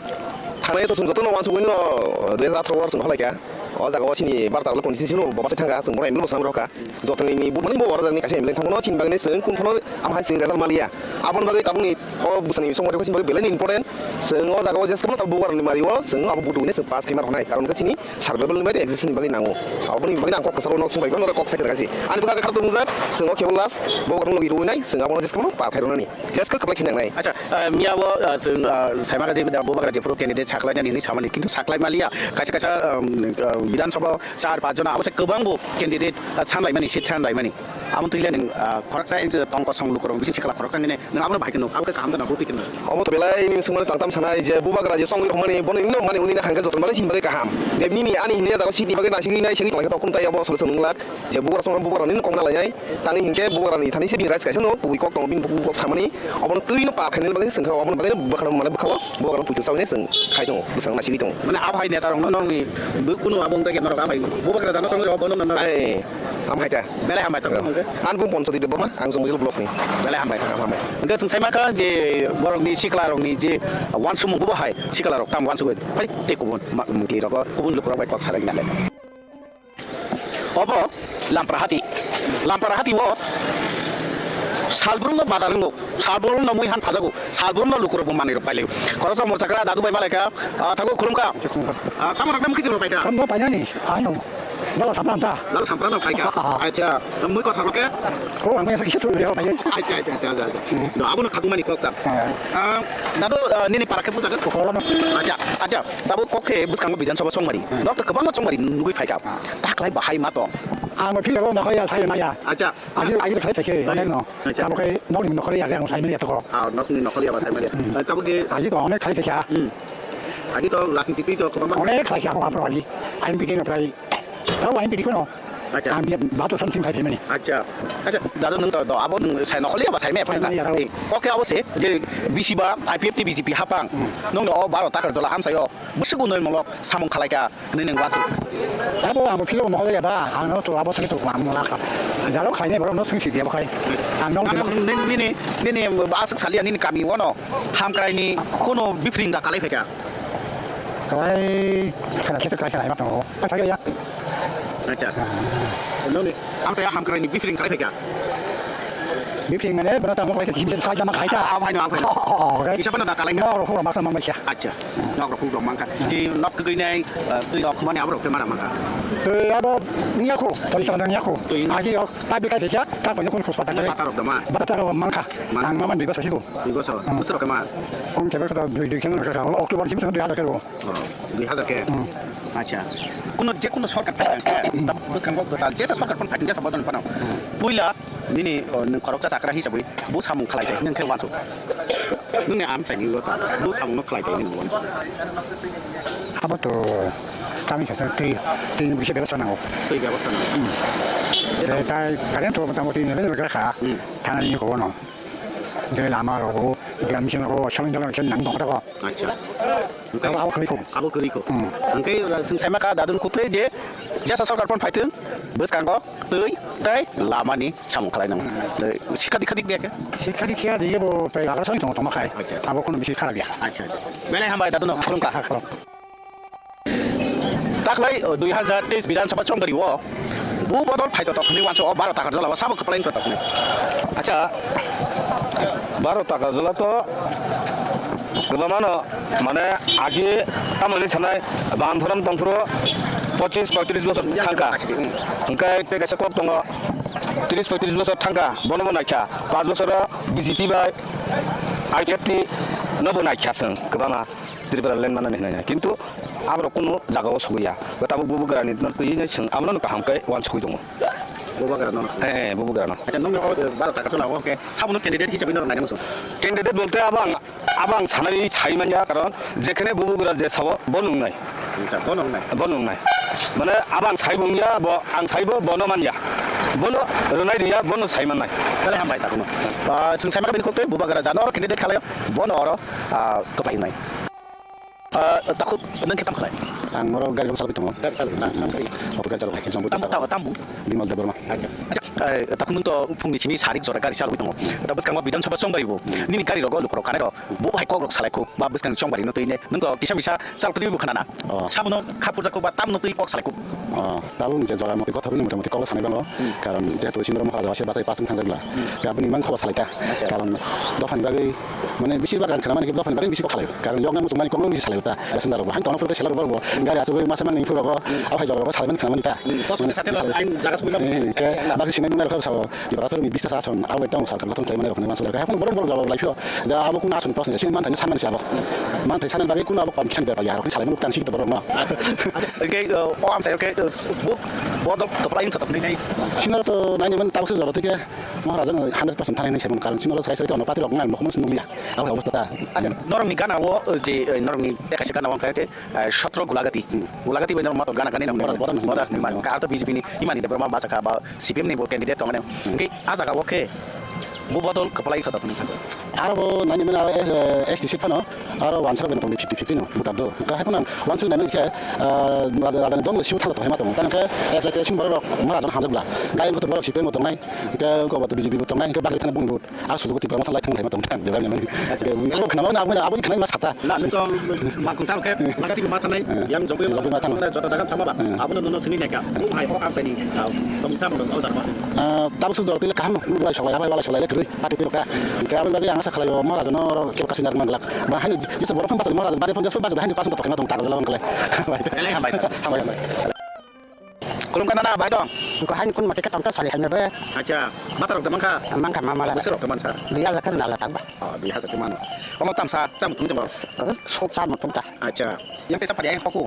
Thanai to chwng jotono uansugwi no dui hajar atharo o chwng kholai kha. O jaga o chini Bharat Agalo constituency no bo bachai thangkha, chwng bono M L A bo swnam rwkha. Jotoni ni bo mani bo oro jagni kaisa M L A thangmano chini bagwi chwng kun phano ama hai chwng result maliya. Aboni bagwi tabukni o bwsani somoi rok chini bagwi belai ni important. Chwng o jaga o jesa kwbangma bubagrani mari o chwng abo budu hwnwi chwng pass khe ma rwnai. Karon khe chini survival ni bagwi existence ni bagwi nango. Aboni bagwi ang kok kwcharo no swngbai kok sai rwkha si. Ani bwkha khe kharok tongjak, chwng o kebo last bubagrano logi rwnai, chwng abono jesa kwbangma par khai rwnani. Jesko kwplai khe nangnai. Acha, ah, miya bo, ah, chwng, ah, saima kha je bubagra jephuru candidate saklainani hinwi samani, kintu saklai maliya. Kaisa kaisa, um, ah, Bidhan Sabha char panch jona abo se kwbang bo candidate, ah, sanlaimani, seat sanlaimani. Amo twi le nwng, ah, khoroksa tong kosong lukurok bising sikla khoroksa nini nwng abono bahai khe nuk, abo khe kaham da na, bwtwi khe nuk. Omo to belai nini swngmani tang tam sanai je bubagra je chongwi rwmani bono nini mani uni na hangkhe jotono bagwi sini bagwi kaham. Je nini ani hinwi jaga sini bagwi nasigwi nai sigwi tongkhe to kuntai abo solution wng lak. Je bubagra chongrok bubagra nini kok na lainai. Tangwi hinkhe bubagrani thani se bini rights kaisa no kubui kok tongo, bini buku kok samani. Obono twi no par khainani bagwi chwng kha, obono bagwi no bwkhano mane bwkhao bubagrano puito chawi nai chwng khai tongo, bwskango nasigwi tongo. Mane abo hai neta rokno nongni bo kunu abo wngkha khe norok amai bubagra jano tongwi rw bono nang. Ai, am hai ta. Belai hambai tong hwnkhe. Ang bung Ponchoti Debbarma, ang Jomojil block ni. Belai hambai. Am hambai. Hwnkhe chwng sai ma kha je borokni sikla rokni je wansukmung bo hai sikla rok tam wansugwi phai tei kubun ma-, mungtwi rok kubun lukurok bai kok salai nalai. Obo Lampra hati. Lampra hati o salbrumno bazar wngo, salbrumno mui han phajago, salbrumno lukurokbo manwirok pailaio. Khoroksa morchakra dadu bai malaikha, ah, thango khulumkha. Ah, tamo rokno mukhitirok paikha? Tamo painani, ano. Dalo sampran ta. Dalo sampran no paikha. Ah, ah. Acha, mui kotha rokhe? Ko ang bai sakhi tu le pai. Acha, acha, acha, acha. Do abono khatung mani kok ta. Ah. Ah, dadu, ah, nini para khe puja khe? Ko la no. Acha, acha. Tabuk kok khe bwskango Bidhan Sabha chongmari. Hmm. Nok to kwbangma chongmari nugwi phaikha. Ah. Taklai bahai ma tong. Ang bo philebo nokhorya sai maya. Acha. Agi agi khai thake, onek no. Acha. Abo khai nokni nokhorya ang sai maya to. Ah, nokni nokhorya ba sai maya. Tabuk je agi to onek khai thake. Agi to rajniti to kwbangma. Onek khai abo abo agi. Ain pidi no prai. Tao ain pidi kono. Acha. Ang biya bato something khai mani. Acha. Acha, dadu nung to abo nung sai nokhorya ba sai maya phai. Okay, abo se je B C ba I P F T B J P hapang. Nung no o baro takar jola amsayo. Bwswk unoi mulok samung khalai ka, nini nang wansuk. Abo ang philo mohole ya ba, ang no to abo thani to ang mo lakha. Jalo khaine borok no swngsi dia bo khai. Ang no nini nini aswk salia nini kami wono hamkrai ni kono bifring da kalai phaika. Kalai khana khesa kalai khana ma to. Phai ya. Acha. Noni amsa ya hamkrai ni bifring kalai phaika. Bifring mane bana tamo kalai khesa sai jama khai ta. Ah, bhai no, bhai no. Oh, oh, oh. Isa bana da kalai. No ro ko ma sa mang ba. Acha. Nok rok khum rok mangkha. Ji nok kwgwi nai, eh, twi rok khumani abo rok khe mara mangkha. Twi abo niya khu, twi sana niya khu. Twi. Agi rok, ta bi kai khe, ta ko nyukun khus pata. Bata rok dama. Bata rok mangkha. Mangkha. Ang maman dui bosor sigo. Dui bosor. Hmm. Bosor khe ma. Kong khe bosor dui dui khe ma kha. October sim sim dui hajar kero. Oh, dui hajar khe. Hmm. Acha. Kuno je kuno sorkar phai khe, ta bwskango kwtal jesa sorkar phano phai khe jesa bodol phano. Puila nini, oh, nung khoroksa chakra hisabwi bo samung khlai khe nung khe wansuk. Nungni amchaini ulo ta, bo samungno khlai tei nini ulo. Abo to kami sa tei, tei ni bisa bebasta nango. Tei bebasta nango. Hmm. Tei tai current to motamoti ni level kha. Hmm. Thana ni ko no. Tei lama rogo, gram mission rogo, samin dalam mission nang dong ko. Acha. Abo, abo kwrwi kho. Abo kwrwi kho. Hmm. Hwnkhe, uh, chwng saima kha dadun kuplai je, jesa sorkar phano phaitwng, bwskango twi tei lamani samung khlai nang. Tei sikha dikha dik de khe? Sikha dikha de bo prai lagar soi tong tong khai. Acha. Abo kono bisi kharap ya. Acha, acha. Belai hambai dadun khulum kha. Ha, khulum. Taklai, uh, dui hajar teis Bidhan Sabha Chongdari o bu bodol phai totok hwnwi uansuk o baro takar jola o sabo kwplai wng totok hwnwi. Acha, baro takar jola to kwbangma no, mane, agi tamoni sanai baham phorom tongphuru pochis poitris bosor thangkha. Hwnkhe tei kaisa kok tongo, tris poitris bosor thangkha, bono bo naikha, panch bosoro B J P bai I P F T no bo naikha chwng kwbangma. Tripura land manani hinwi hinwi. Kintu aborok kunu jagao sogwi ya. Bo tabuk bubagrani no twi hinwi chwng abono no kaham khe uansugwi tongo. Bubagra no? Eh, eh, bubagra no. Acha, nokni o, eh, baro takar jola o khe sabono candidate hisabwi norok naina muchung? Candidate bolte abo ang, abo ang sanai sai manya, karon jekhene bubagra je sabo bo nungnai. Acha, bo nungnai? Bo nungnai. Mane abo ang sai bung ya, bo ang saibo bono man ya. Bono rwnai rwya, bono sai mannai. Belai hambai takhwno. Ah, chwng sai mano bini khuk twi bubagra jano oro candidate khlaio, bono oro, ah, kwplai wngnai. Ah, takhuk, nwng khe tam khlai? Ang oro gari rok salai tongo. Gari salai, na, na, gari. Oto gari salai, jombo tam, tam, tam bu? Bimal Debbarma. Acha. Acha, eh, takhuk nwng to phungni simi sarik jora gari salai tongo. Ta bwskango Bidhan Sabha chongbai bo. Nini gari rogo lukurok kanai rok. Bo hai kok rok salai kho. Ba bwskang chongbari no twi ne. Nwng to kisa misa chal twi bo khana na. Oh. Sabono khapur jakho ba tam no twi kok salai kho. Oh, tabuk ni je jora moti kotha bini mota moti kok sanai bango. Hmm. Karon jehetu Sindor Maharaja se bachai pasang thangjak bla. Hmm. Aboni mang khobor salai ta. Acha. Karon dophani bagwi Mane bisi bagan khana mani dophani bagwi bisi kok salai. Karon yokna muchung mani kokno bisi salai ta. Passenger rok bo han tongna phuru khe seller rok bo gari achugwi masa mangni phuru rok abo hai jora rok salai mani khana mani ta. Hmm, kok sate sate rok ain jaga sugwi mani. Eh, ke baksa sinai nungnai rok sabo. Iba asal ni bisa sa son abo tong sal kan tong khlai mani rok ni mansuk. Hai phone borok borok jawab lai phiro. Ja abo kun asun prosen sin man thani san mani sabo. Man thai san bagwi kun abo kom khan beba ya rok ni salai mani tan sik to borok no. Oke, o am sai oke, buk bodol to play to nai. Sinor to nai ni man tabuk se jora tike. Maharaja no hundred percent thani hinwi saimano, karon sino sai sai tono party rok nang nokmo sino ya. Abo obostha ta. Norokni gana o je, eh, norokni tekaisa gana o wngkha khe, eh, sotro Gulagati. Hmm. Gulagati bai norok mato gana gani nang. Modar, modar hinwi mano. Modar hinwi mano. Ka arto B J P ni imani Debbarma bachakha ba C P M ni bo candidate tongmani. Hmm. Hwnkhe a jaga o khe bo bodol kwplai wngkha tongmani. Aro bo nai ni mano aro, eh, S T C phano aro wansara bai tongdi fifty fifty no voter do. Ka hai phano wansuk nai mano khe, eh, raja, raja ni dol no siu thang to hai ma tongo. Tang khe S T C borok rok Maharaja no hamjak bla. Gai ko borok C P M tongnai. Hingke oko bo to B J P bo tongnai, hingke bagwi thani bung vote. A sudu ko Tipra masa lai thang lai ma tong thang jeba ni mani. Hingke ko khna ma abo, abo khna ma sata. Na, nung to ma kung chang khe, ma kati ma thanai, yang jongpui ma thanai, joto jaga thang ma ba. Abo no nono sini naika. Bo hai ko am sani, tong sam no o jar ma. Ah, tabuk suk dor tile kaham, bo lai solai, abai wala solai le kri, pati tiro ka. Hingke abo bagwi ang asa khlai o, Maharaja no ro kebo kasu nar manglak. Ba hani jisa borok phang pasal Maharaja, bade phang jasa pasal, hani pasal to khna tong tang jala wng khlai. Ele hambai, hambai, hambai. Khulumkha nana, bai tong? Ko hain kun mate ka tong ta sari hain be. Acha, mata rok da mankha? Mankha, ma mala. Bwswk rok da mansa? Dui hajar khe nala tak ba. Oh, dui hajar khe mano. Omo tamsa, tam thung tong. Sok sa mo thung ta. Acha, yang tesa padi ai hoku.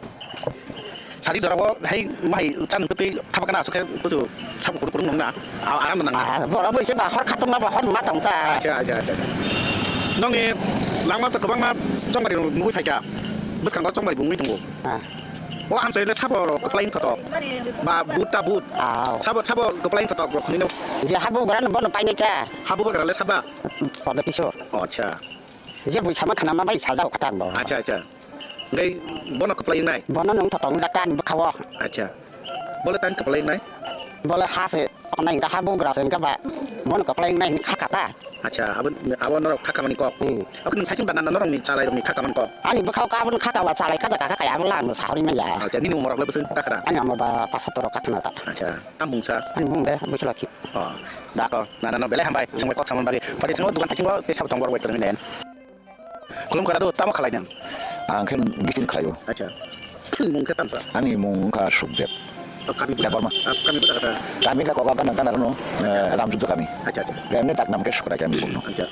Sari jorao hai mai chan kwtwi thapa kana asukhe kuchu sabo kuru kuru nungna aram nang. Ah, borok bo se ba hor khatungma ba hor ma tong ta. Acha, acha, acha. Nongni langma to kwbangma chongbari nugwi phaikha. Bwskango chongbari bungwi tongo. Ah. O amchai le sabo rok kwplai thotok. Ba but ta but. Ah. Sabo, sabo kwplai thotok rok khunino. Je habu gran bono painai cha. Habu bagra le saba. Pada piso. Oh, acha. Je bui sama khana ma bai sajao khatang bo. Acha, acha. Ngai bono kwplai nai. Bono nung thotok jak tang bwkhao. Acha. Bole tang kwplai nai. Bole ha se onai ga habu gra se ga ba. Bono kwplai nai kha kata. Acha, abo, abo norok kha kamani kok. Hmm. Ako nung saichung bana norok ni chalai rok ni kha kamani kok. Ani bwkhao ka abo kha ka wa chalai ka da ka ka ya abo lang sahori ma ya. Acha, nini umor rok le bwswk takra. Ani amo ba pasat rok ka khna ta. Acha, tam bungsa. Ani bung de bwswk lakhi. Oh, dako, nana no belai hambai. Sungbai kok samon bagi. Pati sungo dukan pati sungo te sabo tong borok wait kwrwngwi nen. Khulumkha dadu, tamo khalai nang? Ang khe business khlaio. Acha. Mung khe tamsa? Ani mung wngkha Sukdev. Oh, kami buta. Debbarma. Ah, kami buta kasa. Kami kha Koka Gana Gana no, eh, Ramjutto kami. Acha, acha. Kami tak nam khe Sukra kami bung no. Acha.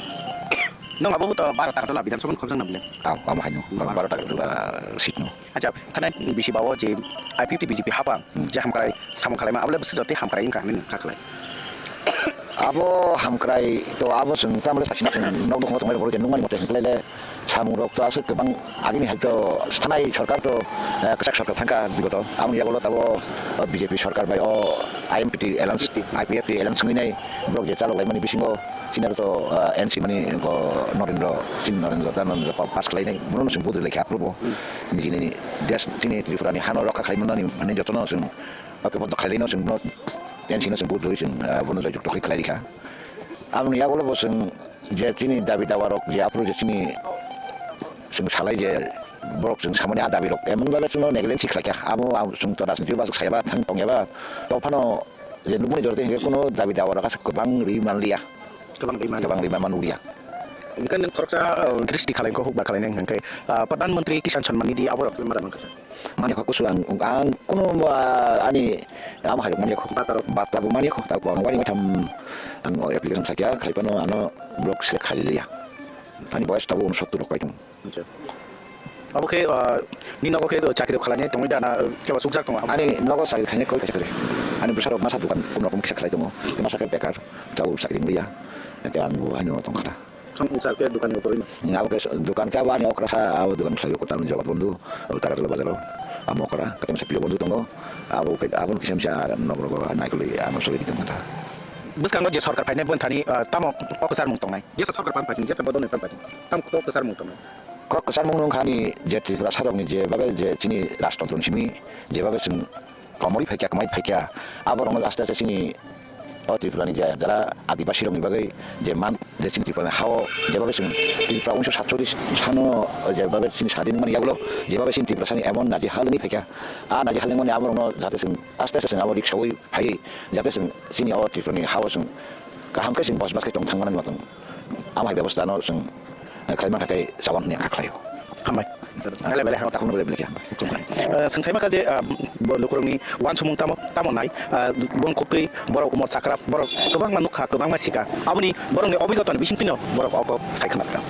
Nong abo buta baro tak dola Bidhan Sabha khobjang na bile. Aw, amo haino. Baro. Baro tak dola seat no. Acha, thanai bisi bawo je I P F T B J P hapang, hmm, je hamkrai samung khalaima, abole bwswk jotwi hamkrai wngkha hinwi nung kha khlai. Abo hamkrai to abo chwng tamle sachina chwng nok nok tongmani borok je nungmani mote hinklai le samung rok to aswk kwbang agini hai to thanai sarkar to, eh, kwchak sarkar thangkha bigoto. Aboni yagulo tabo, eh, B J P sarkar bai o I M P T alliance, I P F T alliance wngwi nai borok je chalok laimani bisingo. Chini aro to, ah, N C mani ko Norendra, chini Norendra, ta Norendra pa-, pass khlainai, bono chwng vote rwlai kha aphuru bo. Hmm. Nini, nini desh, chini Tripura ni hano rokha khlai mano ni, mani jotono chwng, okay, bono khlai no chwng bono N C no chwng vote rwui chwng, ah, bono joyjukto khai khlai rikha. Aboni yagulo bo chwng je chini dabi dawa rok je aphuru je chini chwng salai je borok chwng samani a dabi rok emon bhabe chwngno neglect khlai kha. Abo, abo chwng to rajniti bajak saya ba thang tong ya ba. To phano je nukmani jora tei hwnkhe kuno dabi dawa rok aswk kwbang ri manliya. Kwbang ri manliya. Kwbang ri manliya. Hwnkhe nwng khoroksa, uh, gristi khalai kho, hukbar khalai nang hwnkhe, uh, Pradhan Mantri Kisan Samman Nidhi abo rok ma da mankha sa? Manya kho kusu ang, ang kuno, uh, ani ama hai rok manya kho. Bata rok? Bata bo manya kho, ta bo ang wari maitham ang application khlai kha, khlai phano ano block select khlai liya. Ani boyes tabo unsottor rok pai tongo. Acha. Abo khe, ah, ni nogo khe chakri khalai tongwi da na, kebo sukjak tongo? Ani nogo chakri khainai koi kaisa kwrwi. Ani bwsarok masa dukan kun rokom kisa khlai tongo. Masa khe bekar, tei chakri wngya. Hwnkhe ang bo haino tongkha da. Chwng wngsa khe dukan ni okorwi no? Abo khe dukan khe abo ani okra sa, abo dukan khlai o kwtal ni Jagat Bondhu, abo Taratala bazar o. Amo okra, kwtal sa Priyo Bondhu tongo. Abo khe, abo kisa misa nok rogo naikolwi ano sogwi tongkha da. Bwskango je sorkar phainai boni thani, ah, tamo kok kwchar mung tongnai? Jesa sorkar pan phaitini, jesa bodol ni pan phaitini, tamo kok kwchar mung tongnai? Kok kwchar mung wngkha ani je Tripura sarokni je babe je chini rajtontro ni simi je babe chwng komorwi phaikha, kwmai phaikha, aborokno aste aste chini o Tripura ni je jara adibasi rokni bagwi je man je chini Tripura ni hao je babe chwng Tripura unisho satchori sano je babe chini sadin mani yagulo je babe chini Tripura sani emon naji hal wngwi phaikha, a naji hal wngmani aborokno jate chwng aste aste chwng abo riksaui phaiwi jate chwng chini o Tripura ni hao chwng kaham khe chwng bosbas khe tong thang mani matwng. Amo hai bebostha no chwng, eh, khlai mankha khe chawang hwnwi ang kha khlaio. Hambai. Belai belai hambai, takhukno belai belai khe hambai. Eh, chwng sai mankha je, ah, bo lukurokni uansukmung tamo, tamo nai, ah, bong koktwi borok umor chakra, borok kwbangma nukha, kwbangma sikha. Aboni borokni obigotani bisingtwino borok o kok sai khna rwkha.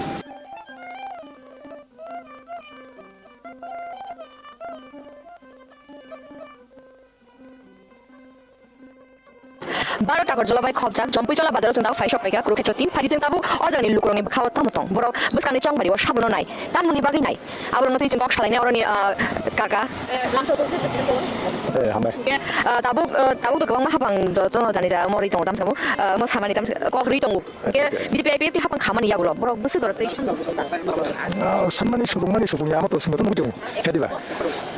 Baro takor jolabai khopjak, Jompui jola bazaro chwng tabuk phai sok paikha, Kurukhetra tin phaidi chwng tabuk o jagani lukurokni bwkhao tamo tong. Borok bwskangni chongmari o sabono nai, tamni bagwi nai. Aborokno twi chwng kok salainai oroni, ah, kaka. Eh, hambai. Hwnkhe, ah, tabuk, ah, tabuk to kwbangma hapang jotono jani ja morwi tongo tamsabo, ah, mo samani tamsa kok rwi tongo. Hwnkhe B J P I P F T hapang khamani yagulo borok bwswk jora twi sanrok. Ah, sanmani subung mani subung ya, amo to singbo to nugwi tongo. Khe diba?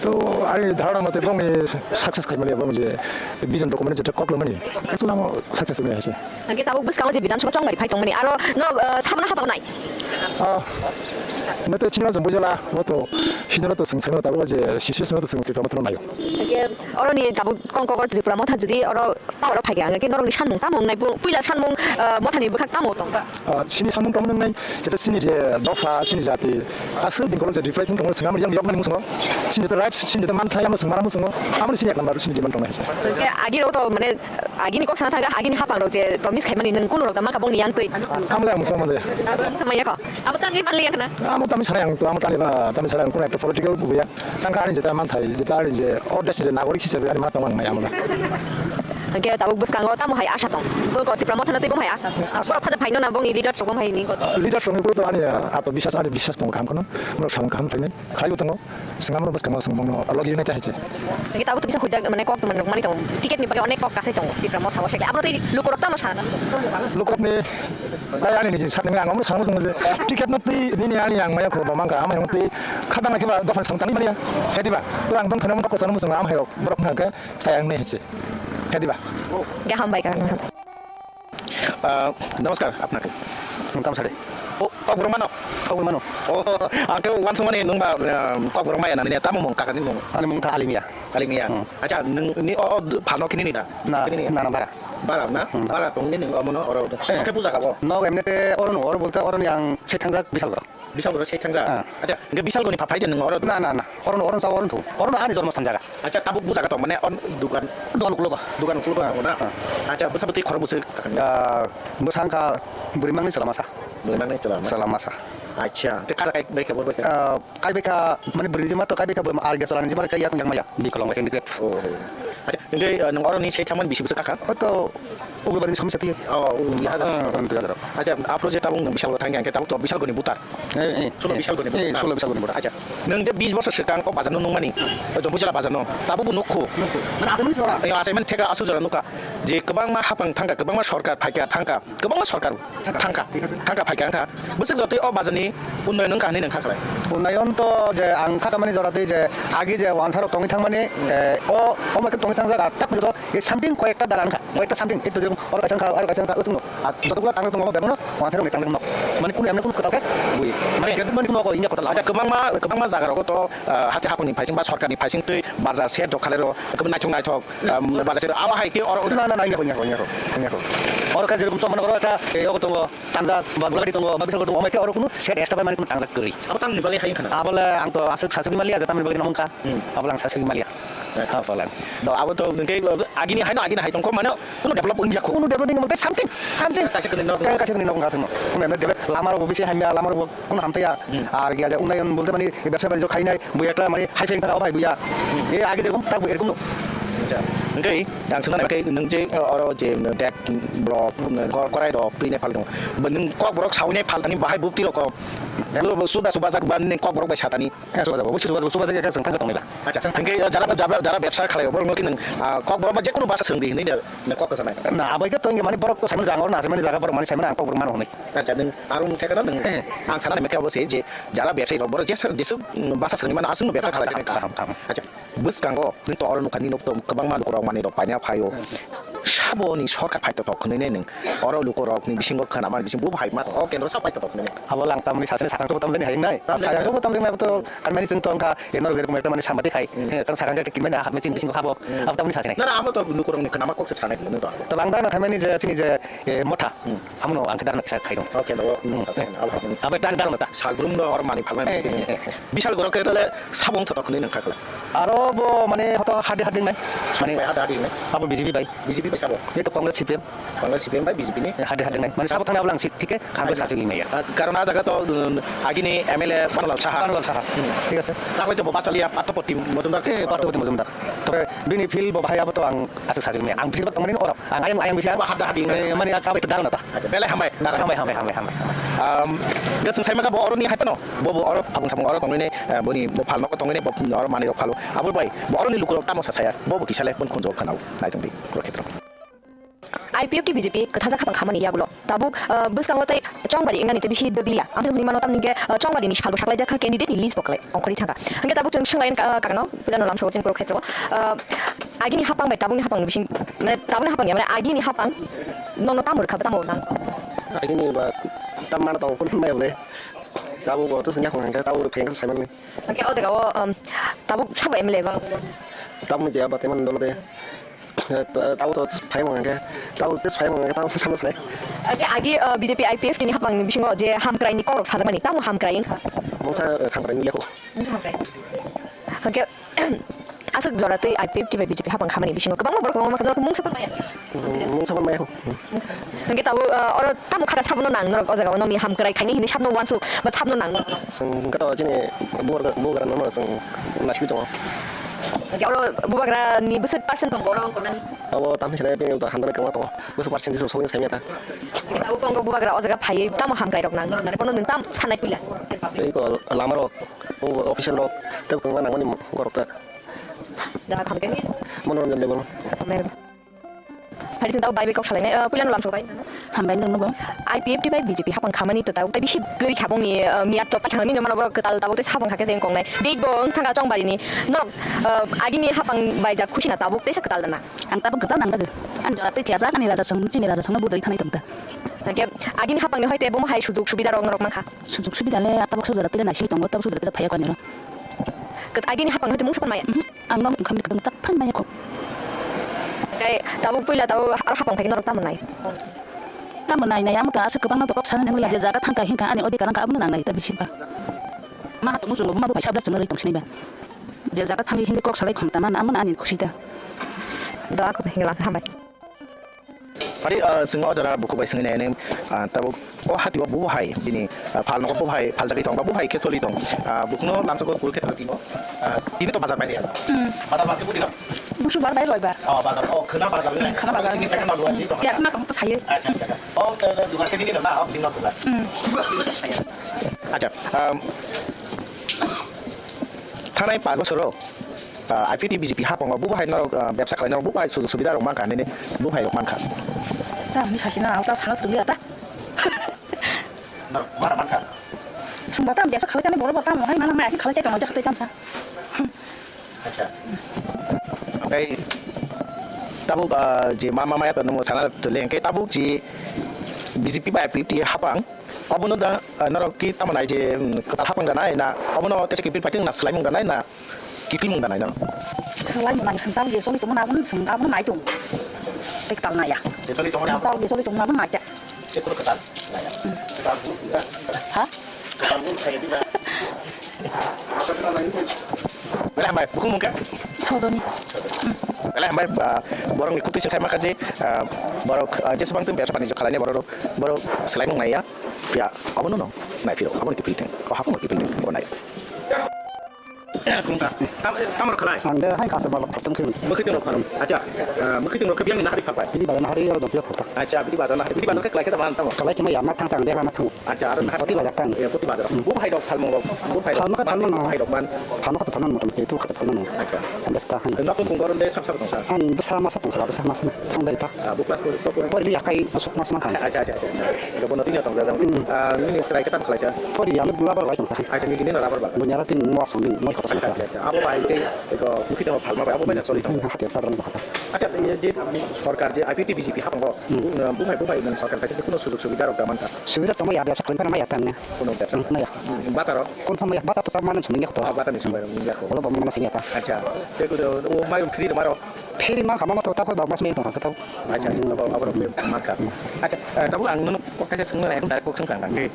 To ani dharana mate bongni success khaimani, bong je vision document je kok lomani, actually amo success wngya hai se. Hwnkhe tabuk bwskango je Bidhan Sabha chongmari phai tongmani, aro norok, ah, sabono hapang nai? Ah, nete chini jom bujala, bo to sinoro to sing seno tabuk je situation to sing twi tamo nayo. Hwnkhe oroni tabuk kongkogor Tripura motha jodi oro power o phaikha, hwnkhe norokni sanmung tamo wngnai? Puila sanmung, ah, mothani bwkhak tamo tong? Ah, chini samung tamo wngnai, jeta chini je dopha, chini jati, aswk din kolok je reply phone tongmani swnam yang yokmani musungo. Chini jeta rights, chini jeta mantha yang swnam musungo. Amoni chini ek number chini demand tongnai hai se. Hwnkhe agini rok to mane agini kok sana thangkha, agini hapang rok je promise khaimani nwng kunu rok da mankha bongni yang twi. Amle ang musungo mande. Abo ang sama yakho. Abo tangwi manli yakna. Amo tamo sanai ang, to amo tani ba, tamo sanai ang, kono ekta political buya. Tangka ani jeta manthai, jeta ani je, o desh je nagorik hisabe ani ma tong ang mai amo na. Hingke tabuk bwskango tamo hai asa tong. Bo ko Tipra Motha na tei bo hai asa. Asa. Borok phada phaino na bongni leader sok bo hai ni ko. Leader sok ni ko to ani, ato biswas, ani biswas tong kam kono. Borok samung kam phainai. Khaio tongo. Swngamno bwskango swngmungno logi nai chahai se. Hingke tabuk to bisa hujak mane kok to mane rok mani tongo. Ticket ni bagwi onek kok kasai tongo. Tipra Motha o se. Abo tei lukorok tamo sana. Lukorokni, ai, ani niji sakni ang omo sango swngo je ticket no twi nini ani ang maya kho bo mangka ama hong twi khadang na kiba dophani samtang mania. Hediba, to ang dong khana mung kok sanu musung am hayok borok hangke sayang ne hese. Hediba. Gaham bai ka. Ah, namaskar, apnake. Nung kam sade? Oh, kok borok mano? Kok borok mano? Oh, angke wansung mani nung ba, ah, kok borok maya nani tamo mung kakani mung? Ani mung kha Alimia. Alimia. Hmm. Acha, nung ni o, o, phano kini ni da? Na, kini ni? Na, na, bara. Bara na? Hmm. Bara tong ni nung omono oro. Eh. Angke puja kabo? Nog emne te oro no, oro bolte oro ni ang se thangjak bisal bro. Bisal bro se thangja. Ah. Acha, angke bisal goni phaphai de nung oro? Na, na, na. Oro no, oro no sa oro no. Oro no ani jormo thanjaga. Acha, tabuk bujaga to mane on dukan. Dukan ukulogo. Dukan ukulogo na. Ah. Acha, bwsa bwtwi khorok bwswi kakani. Ah, bwsa wngkha bwrwi mangni chwla masa. Bwrwi mangni chwla masa. Chwla masa. Acha, te kara kai bai khe bor bai khe. Ah, kai bai kha mane bwrwi jima to kai bai kha bo ar ge chwla ni jima kai yakung yang maya. Bikolong bai khe ni. Oh. Acha, engke, ah, nung oro ni sei thaman bisi bwswi kakha? Oto ugrobadi ni somosya twi. Oh, oh, ya, ya. Ah, ah, twi hajar. Acha, apro je tabuk nung bisal thangya, angke tabuk to bisal goni butar. Eh, eh, Sulo eh, bisal goni eh, butar. Sulo bisal goni butar. Acha, nung je bis bosor swkang o bazar no nungmani, o Jampuijala bazar no, tabuk bo nukhu. Nukhu. Mane achaimani sora? Eh, achaimani theka asuk jora nukha. Je kwbangma hapang thangkha, kwbangma sorkar phaikha thangkha, kwbangma sorkar thangkha, thangkha, phaikha wngkha. Bwswk jotoi o bazar ni unnayon wngkha hinwi nung kha khlai? Unnayon to je ang kha kamani jora twi je agi je wansarok tongwi thangmani, eh, o, omo khe tongwi thangjak, ar tak phunjak e something koyekta dalan kha, koyekta something, ekto jerokom oro kaisa wngkha, aro kaisa wngkha, o chwngno. Ar jotogulo tangjak tongo, bebakno wansarokni tangjak nok. Mane kunu emne kunu kwtal khe bui. Mane, mane kunu nogo ingya kwtal. Acha, kwbangma, kwbangma jaga rogo to, ah, haste hapangni phaising ba sorkarni phaising twi barja se dok khalai ro, kwbangma naithok naithok, um, barja se abo hai khe oro. Na, na, na, ingya ko, ingya ko, ingya ko, ingya ko. Oro khe jerokom chwng mane oro ekta, eh, oro tongo, tangjak ba gulagadi tongo, ba bisal tongo, omo khe oro kunu set extra bai mane kunu tangjak kwrwi. Abo tamni bagwi hai wngkha na? Abole ang to aswk sasugwi maliya, je tamni bagwi nang wngkha. Hmm. Abole ang sasugwi maliya. Acha. Apalan. No, abo to hwnkhe agini hai no, agini hai tongkho mano, kuno develop wngya kho. Kuno develop wngya mano, something, something. Kaisa kwrwi nok. Kaisa kwrwi nok wngkha sino. Kuno develop, lama rok bo bisi hamya, lama rok bo kuno hamtaya. Hmm. Ar giya je unnayon bolte mani, bebsa banijyo khainai, bo ekta mani hai phai wngkha, o bhai buya. Hmm. E age jerokom tak bo erokom no. Acha. Hwnkhe ang swngna nai khe nwng je, uh, oro je, uh, dek block, uh, kor-, korai rok twi nai phal tongo. Bo nwng kok borok sawi nai phal tani bahai bupti rok kok. Bo, bo suda suba jak ba nwng kok borok bai satani. Hwnkhe suba jago, bo suba, suba jago, hwnkhe chwng thangkhe tongmila. Acha, hwnkhe, uh, jara, jara, jara bebsa khalai borok no khe nwng, ah, kok borok ba jekunu basa swngdi hinwi no, no kok kwchanai. Na, abo khe to hwnkhe mani borok to saimano jang oro na, saimani jaga borok mani saimano ang kok borok mano hwnwi. Acha, nwng aro wng thekha no nwng, eh, ang sana nai khe abo se je jara bebsai rok borok jesa, jesuk, mm, basa swngwi mano aswkno bebsa khalai thangkha. Kaham, kaham. Acha, bwskango nwng to oro nukha ni nok to kwbangma lukurok manwi rok paina phaio. Saboni sorkar phaitotok hwnwi nwng oro lukurokni bisingo khwnamani bising bo hai ma o kendro sa phaitotok hwnwi. Abo lang tamni sasini sakang to tamjani hai nai. Tamjani. Sakang to tamjani abo to kanmani chwng tongkha, enor jerokom ekta mani samati khai. Hmm. Eh, kan sakang ekta kinmani ah, machine bisingo khabo. Hmm. Abo tamni sasini. Na, na, abo to lukurokni khwnama kok se sanai hwnwi to abo. To bang dana khaimani je chini je, eh, motha. Hmm. Amono ang khe dana kisa khai dong. Okay, no. Hmm. Abo ekta dana ta. Salbrum no oro mani phalmani. Eh, eh, eh, eh. Bisal gorok khe tole sabong thotok hwnwi nang kha khala. Aro bo mane hoto hadi hadi nai. Mane bai hadi hadi nai. Abo B J P bai. B J P bai sabo. Ei to Congress C P M. Congress C P M bai B J P ni. Eh, hadi hadi nai. Mane sabo thangna ablang sit thike. Ang bai sachwi maya. Ah, karon ah jaga to, um, agini M L A Banulal Saha. Banulal Saha. Hmm. Thik ase. Takhwlai to bo bachalia Pathopoti Mojumdar. Eh, Pathopoti Mojumdar. Tobe bini field bo bahai abo to ang aswk sachwi maya. Ang bising bak tongmani oro. Ang ayang, ayang bisa. Ba hada hadi. Eh, mani ak abai pedal nata. Acha, belai hambai. Hambai, hambai, hambai, hambai. Um, ge sung saimaka bo oroni hai tano. Bo, bo oro phabung sabung oro tongwini, eh, boni bo phalno tongwini bo oro mani rok phalo. Abo bai, bo oroni lukurok tamo sa saya. Bo bo kisale pun khunjo khanao. Nai tongdi, Kurukshetra. I P F T B J P kwthaja khapang khamani yagulo. Tabuk, eh, bwskango tei chongbari wngani tei bisi dwgliya. Amtwini hwnwi mano tamni ge, eh, chongbari ni salbo saklai jakha candidate ni list bo kwlai ongkhorwi thangkha. Hwnkhe tabuk chwng swnglayan, eh, karano, pilano lamsao chwng Kurukshetra o. Eh, Agini hapang bai tabukni hapang ni bising, mane tabukni hapang ya, mane agini hapang nono tamo rwkha, tamo nang. Agini ba tam mana tong phun mai bole. Tabuk bo to sengya khong hangke tabuk pheng sa saiman ni. Oke, o jaga o, um, tabuk sabo M L A bang. Tabuk ni jaya ba teman dolo de. Tabuk to phai mong hangke, tabuk te phai mong hangke, tabuk sama sai. Oke, agi, uh, B J P I P F T ni hapang ni bisingo je hamkrai ni korok sajakmani, tamo hamkrai wngkha. Mungsa, uh, hamkrai ni yakho. Mungsa hamkrai. Oke. Aswk jora twi I P F T bai B J P hapang khamani bisingo kwbangma borok kwbangma khe norok mung sapan maya. Mung sapan maya. Hwnkhe tabuk, uh, oro tamo kha khe sabono nang norok o jaga o nokni hamkrai khainai hinwi sabno uansuk ba sabno nang norok? Chwng hwnkhe to chini bubagra, bubagra no chwng naisingwi tongo. Hwnkhe oro bubagra ni bwswk percent tongo oro wngkoknani? Abo tamni sene bini to handani kwbangma tongo. Bwswk percent sokni saimanya ta. Hwnkhe tabuk tongo bubagra o jaga phaiwi tamo hamkrai rok nang norok nani bono nwng tam sanai puila? Tei ko lama rok, o official rok tei kwbangma nangmani borok ta. Da khamkhe ni? Monoranjan Debbarma. Phari sini tau bai bai kok salainai, eh, puilano lamsok bai. Hambai nung nugo. I P F T bai B J P hapang khamani to tau, tai bisi gari khabong ni, eh, miyat to paithang ni mano borok kwtal tabuk tei hapang hakhe jeng kongnai. Date bo wng thangka chong bari ni. Norok, eh, agini hapang bai da khusi na tabuk tei sa kwtal dana. Ang tabuk kwtal nang dagwi. Ang jora twi thiyajak ani raja song, chini raja song no budai thanai tong ta. Hwnkhe agini hapang ni hoite bomo hai sujuk subida rok norok mankha. Sujuk subida le tabuk sujara twi naising tongo, tabuk sujara twi phaya kani ro. Kwt-, agini hapang hoite mungsa phan maya? Mhm. Ang nong tongkha mini kwtang tak phan maya kho. Tei tabuk puila tabuk aro hapang phaikhe norok tamo nai? Tamo nai nai, amo to aswk kwbangma to kok sana nang ya, je jaga thangkha hinkha ani odhikar wngkha, abono nang nai ta bisi ba. Ma to muchungo ma bo kaisa abla chwngno rwi tong sinai ba. Je jaga thangwi himwi kok salai khom tama na, amo ani khusi ta. Da ako hinla hambai. Phari, ah, chwng o jora bukhuk bai swngwi nai, ah, tabuk o hati o bubo hai bini, ah, phal nogo bubo hai phaljagwi tong ba bubo hai khe choli tong. Ah, bukhukno lamsoko Kurukshetra timo. Ah, tini to bazar bai ya. Hmm. Bazar bai tini. Busu bar bai roi bar. Oh, bazar. Oh, khwna bazar ni. Hmm, khwna bazar. Tini jaga ma luwa ji tong. Ya, khwna tong to saye. Acha, acha, acha. Oh, to, to, dukan khe tini na, oh, bini dukan. Hmm. Acha, um, thanai pas bosoro. Ah, I P T B J P hapango bubo hai norok, ah, bebsa khlai norok bubo hai sujog subida rok mankha, nini bubo hai rok mankha. Ta mi sasi na, ta sana sugli ata. Norok mara mankha. Sumba ta bebsa khlai jani boro bata mo hai mana mai khlai jai tong jak tei jamsa. Acha. Oke. Tabuk, ah, je mama maya to nungmo sana tole, oke, tabuk je B J P bai I P T hapang. Obono da, ah, norok ki tamo nai je, mm, kwtal hapang da nai na, obono tesa kipil pating na swlaimung da nai na, kipilmung da nai na. Swlaimung nai swng tamo je choli tongmani abono swng abono nai tong. Tei kwtal nai ya. Je choli tongmani abono. Kwtal je choli tongmani abono nai ya. Je kono kwtal nai ya. Hmm. Kwtal bu, ha? Kwtal bu khai di ba. Belai hambai, bukhuk mung khe? Sojoni. Belai hambai, ah, borokni kutui se saima kha je, ah, borok, ah, jeswbang tong bebsa banijyo khlainai borok, borok swlaimung naiya, phiya obono no naiphiro, obono kiphil thwng, o hapung kiphil thwng, bo nai. Khungka, tam-, tamar khlai? Ang de hai kasa balok khotong sini. Mwkhwtwng rok pharung. Acha, ah, mwkhwtwng rok khe biyang ni nahari pharbai? Bini bagwi nahari oro jompiya khota. Acha, bini bazar nahari, bini bazar khe khlai khe tamo tamo? Khlai khe ma ya ma thang thang de ma thang. Acha, aro naha Poti bazar tang. Eh, Poti bazar. Hmm. Bo hai rok phalmung rok, bo hai rok. Phalma kha phalma no. Hai rok man. Phalma kha phalma no, motamoti tu kha phalma no. Acha. Besta han. Nok khung goron de sab sab tong sa. Han besa masa tong sa, besa masa. Song dai ta. Ah, bo class ko ko. Pori li akai sok masa ma khan. Acha, acha, acha, acha. Bo no tinya tong sa jang. Hmm. Ah, nini chrai kata khlai sa. Pori ya me labar bai tong sa. Acha, nini nini labar ba. Bunyara tin mo song din, mo khota sa. Acha, acha, acha. Abo bai te ko mukhi tong phalma bai, abo bai na choli tong. Hmm, hati sa ran ba. Acha, ye je sorkar je I P T B J P hapango. Hmm. Bu, buphai, buphai nang sorkar kaisa kuno sujog subida rok da mankha. Subida tongma ya, bebsa khlaimani ma ya tangni. Kuno bebsa. Hmm, ma ya. Hmm, bata rok? Kun phama ya, bata to tamo mano simi yakto. Ah, bata ni sambai rok yakho. Olo bang mano simi yata. Acha. Te kuno o mai free rok maro. Free ma kama ma to ta ko bang mas me to ka to. Acha, acha, abo, abo rok mankha. Acha, eh, tabuk ang nono kok kaisa swngna nai, direct kok swngkha ang. Hmm.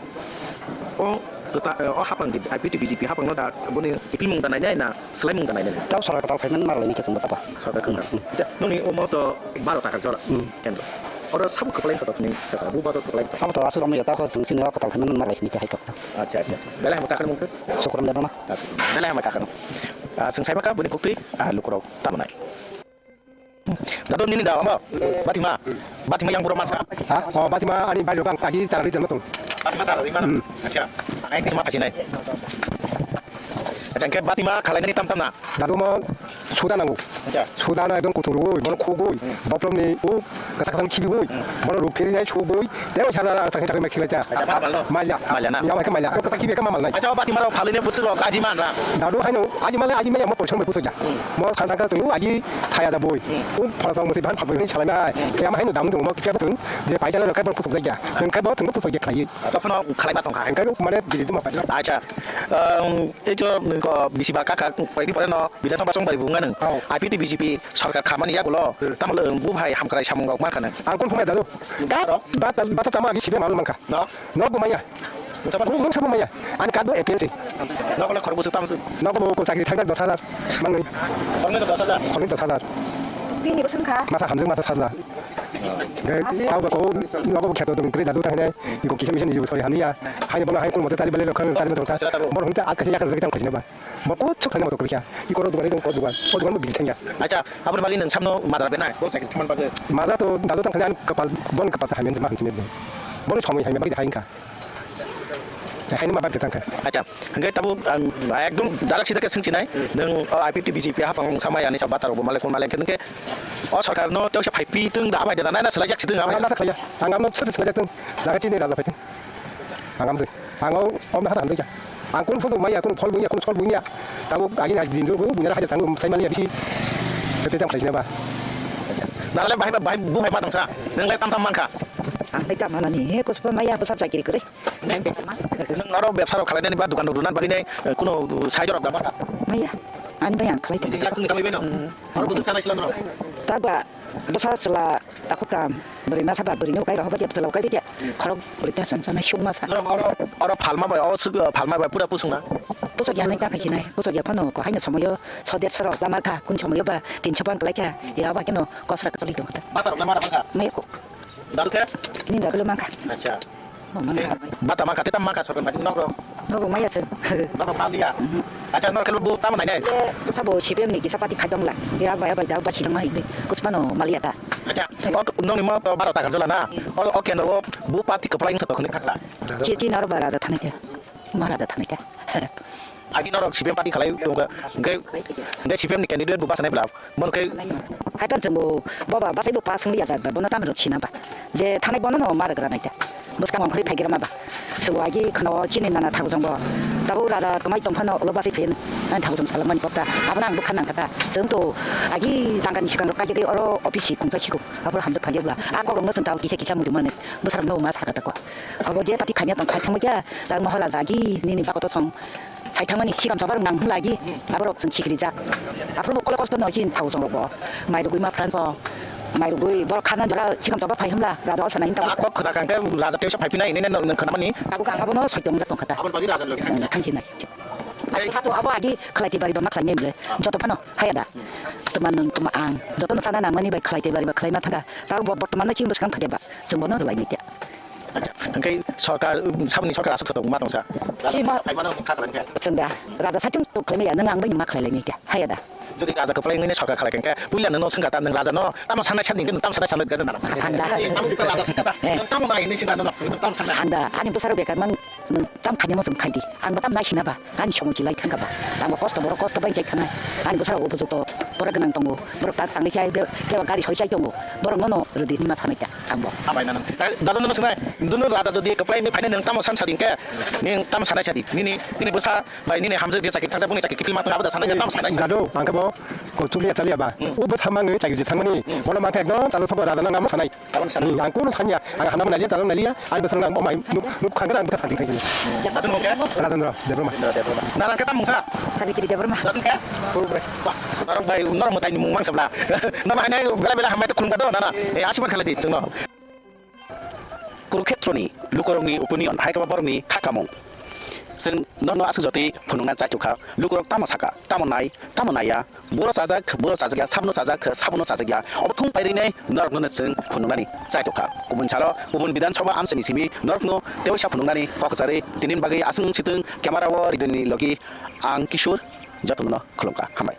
O kota, eh, o hapang di, I P T B J P hapang no da, boni ipilmung da nai nai na, swlaimung da nai nai. Tao sorkar kwtal khaimani mar lai ni khe chwng da tapa. Sorkar kwtal. Hmm. Acha, noni o mo to baro taka jora. Hmm. Kendro. Oro sabo kwplai tongthok hwnwi kha, bubato kwplai tongthok. Abo to aswk romwi ya, ta kho chwng chini o kwtal khaimani ma lai simi khe hai tongthok. Acha, acha, acha. Belai hamo kakhar mungkhe? Sukuram Debbarma. Acha. Belai hamo kakhar. Ah, chwng sai bakha bini kuktwi, ah, lukurok tamo nai. Dado nini da amo? Batima. Batima yang buro masa. Ha? Oh, Batima ani bai rok ang agi tara ri tong. Batima sa ri mana? Hmm. Acha. Ai kisma kasi nai. Acha, ke Batima khalai nani tam tam na. Dado mo suda nango. Acha. Suda na ekdom kutur oi, bono khugoi. Hmm. Boplom ni o kata kata khibi oi. Hmm. Bono ruk phiri nai sugoi. Tebo sana na chakni chakni mai khilai ta. Acha, mal, mal no? Malya. Malya na? Yawa ke malya. Kata khibi ke mal nai. Acha, o Batima rok phalai ne busu rok aji man na. Dado haino aji mal aji maya mo porisong bai busu ja. Hmm. Mo khan thang ka tu aji thaya da boi. Hmm. O phala tong musi ban phaboi ni chalai nai. Hmm. Ke ama haino damu dong mo kya tu. Je paisa na ka bo pusu ja. Jeng ka bo tu pusu ja khai. To phano khalai ma tong kha. Engka ko mane bidi duma pai. Acha. Ehm, ei to ko bisi ba kaka pai di pore no. Bidhan Sabha chongbari bunga nung. Oh. I P T B J P sorkar khamani yagulo. Hmm. Tamolo wng buphai hamkrai samung rok mankha nung. Ang kun phumai dadu. Ka rok? Bata, bata tama agi sibe malu mankha. No? No gumaya. Kung nung sabo maya. Ani kadbo A P L C. Nokole khorok bwswk tamo se? Nogo bo ko chakri thangda dos hajar. Mangni. Khoroknwi dos hajar. Khoroknwi dos hajar. Bini bwswk kha? Masa hamjwk masa sajla. Ge tau ba ko nogo bo kheto dong kri dadu thangde. Iko kisa misa ni jibo sori hamya. Hai bono hai kun mote tari bale lokhan tari mote. Bor hunte ak khe yakar zagi tang khajina ba. Bo ko chuk thangma to kri kya. Iko ro dugan ko dugan. Ko dugan bo bili thangya. Acha, aboni bagwi nwng samno majra benai. Bo chakri thaman bagwi. Majra to dadu thang khajana kapal bon kapal ta hamya ma hamjine. Bon somoi hamya bagwi hain kha. Haino ma bagwi thangkha. Acha, hwnkhe tabuk ang ekdom darak sida khe swngchinai, nwng o I P F T B J P hapang wngsa maya ani sa bata rok bo malai kon malai hwnkhe o sarkar no tei sa phai pi tong da abai da nai na swlai jak si tong abai. Ang da khlaiya, ang amno sir swlai jak tong, daga chini ralo phai tong. Ang amdoi, ang o om hata hamdoi ja. Ang kun photo maya, kun phol bunya, kun phol bunya. Tabuk agi na din ro bunya haja tang sai mali bisi. Tete tang khlai ba. Acha, dalai bai bai bu bai ma tong sa, nwng lai tam tam man kha. Ang lai tam manani he kuspa maya kusap chakiri kore. Nwng aro bebsa rok khlainani ba dukan rok rwnani bagwi nai, eh, kuno side rok da ba kha? Maya, ani bai ang khlai tong. Nijini yakung ni kamai bai no? Hmm. Aro bwswk sanai sila norok? Ta ba, bwsa chwla takhuk tam, bwrwi masa ba bwrwi no kai rok ba dia chwla kai dia. Khorok bwrwi ta san sanai suk masa. Norok oro, oro phalma bai, o suk, eh, phalma bai pura pusung na? Pusa dia nai ta khai sinai, pusa dia phano ko haino somoyo sodet sorok lamar kha, kun somoyo ba tin sopan khlai kha, ya ba keno kosra kacholi tong kha. Bata rok na mara bangkha? Maya ko. Daru khe? Ni daru lo mangkha. Acha. Oh, mangkha. Bata mangkha, teta mangkha, sorkar majik nok rok. Nok rok maya se. Nok rok maliya. Mhm. Acha, nok rok khe bo tamo nai nai? Sabo C P M ni kisa party khai tong la. Ya bai bai da ba sidang ma hinde. Kuspano maliya ta. Acha. O nokni mo baro ta karjala na. O, o kendro o bu party kwplai wngkha to khwlai khakla. Chi chi naro ba raja thanai khe. Ma raja thanai khe. Agi norok C P M party khalai tongkha, hwnkhe, hwnkhe C P M ni candidate bo bachanai bwla, bono khe. Hai tong chwngbo, boba bachai bo pass wngya jak ba, bono tamni rok sina ba. Je thanai bono no ma rwgra nai ta. Bwskang ongkhorwi phaigra ma ba. Chwngbo agi khwna o chini nana thago chwngbo. Tabuk raja kwmai tong phano ulo bachai phaiya nai thago chwng salamani kokta. Abono ang bwkha nang kha ta. Chwng to agi tangkani swkang rok kaijagwi oro office si khungsa sikho. Aboro hamjak phaiya bwla. A kok rok no chwng tabuk kisa kisa muitu mani. Bwsarok no ma sakha ta kwa. Abo je party khaina tong khai thangma kya. Tabuk Maharaja agi nini bakoto song. Sai thangmani sikam choba rok nang hwnla agi, aborok chwng sikiri jak. Aphuru bo kole kosto no chin thau chwng rok bo. Mai rugwi ma pran so. Mai rugwi borok khana jora sikam choba phai hwnla, raja o sanai hinta. Kok khwda kangkhe raja tewsa phai phinai hinwi nang khwnamani. Tabuk ang abono soi tong jak tong kha ta. Aboni bagwi raja ni logi thangsinai. Thangsinai. Abo sato abo agi khlai tibari ba ma khlai mem le. Joto phano haya da. Tuma nung tuma ang. Joto no sana nangmani bai khlai tibari ba khlai ma thangkha. Tabuk bo bortoman no chini bwskang phai ba. Chwng bono rwlai nai te. Acha, hwnkhe sorkar, saboni sorkar aswk satok ma tongsa? Chima. Hai mano kha khlai khe. Chwng da, raja satung tuk khlai maya, nwng ang bai ma khlai lai nai khe, haya da. Jodi raja kwplai wngwi sorkar khlai khe, puila nwng no swngkha ta, nwng raja no tamo sanai sani, nwng tamo sanai sani gana na. Ang da. Tamo raja swngkha ta, nwng tamo nai hinwi swngkha no, nwng tamo sanai. Ang da, ani bwsarok bekar mang, nwng tam khainai mo chwng khai di, ang bo tam nai sina ba. Ani somochi lai thangkha ba. Ang bo kosto, borok kosto bai jai thanai. Ani bwsarok upojukto borok gwnang tongo. Borok tak tangwi chai, be-, bebak gari soi chai tongo. Borok nono rwdi hinma sanai ta ang bo. Hambai nang. Dadu no sinai. Duno raja jodi kwplai ni phainai nwng tamo san sadi hwnkhe. Nwng tamo sanai sadi. Nini, nini bwsa bai nini hamjwk je chakri thangsa buni chakri kiphilma tong abo da sanai tamo sanai. Dadu, ang khe bo ko chukliya chaliya ba. Hmm. U bwsa mangwi chakri je thangmani. Hmm. Bono mangkha ekdom chalo sobo raja no ngamo sanai. Tabuk sana. Hmm, ang kuno sanya, ang hana mwnaliya, chalok naliya, ani bwskango ang bo mai nuk, nuk khangkhe ang bwsa sadi khaijani. Atun mo khe? Rajendra Debbarma. Rajendra Debbarma. Nana khe tam mungsa? Sabitri Debbarma. Atun khe? Kurbre. Wah, norok bai, norok mwtai ni mung mang sabla. Nana hainai bela bela hambai to khulum kado, nana. Eh, asubad khalai di, chwngno. Kurukhetroni lukorokni opinion, hai khe ba borokni kha kamung. Chwng norno aswk jotwi phunukna chaitukha, lukorok tamo saka, tamo nai, tamo naiya, boro chajak, boro chajakya, sabono chajak, sabono chajakya. Obo thung pairwinai norokno chwng phunuknani chaitukha. Kubun salo, kubun Bidhan Sabha amchaini simi norokno tewaisa phunuknani kok kwcharwi tinini bagwi aswk wng sitwng camera o ridoni logi ang Kishore jotono khulumkha. Hambai.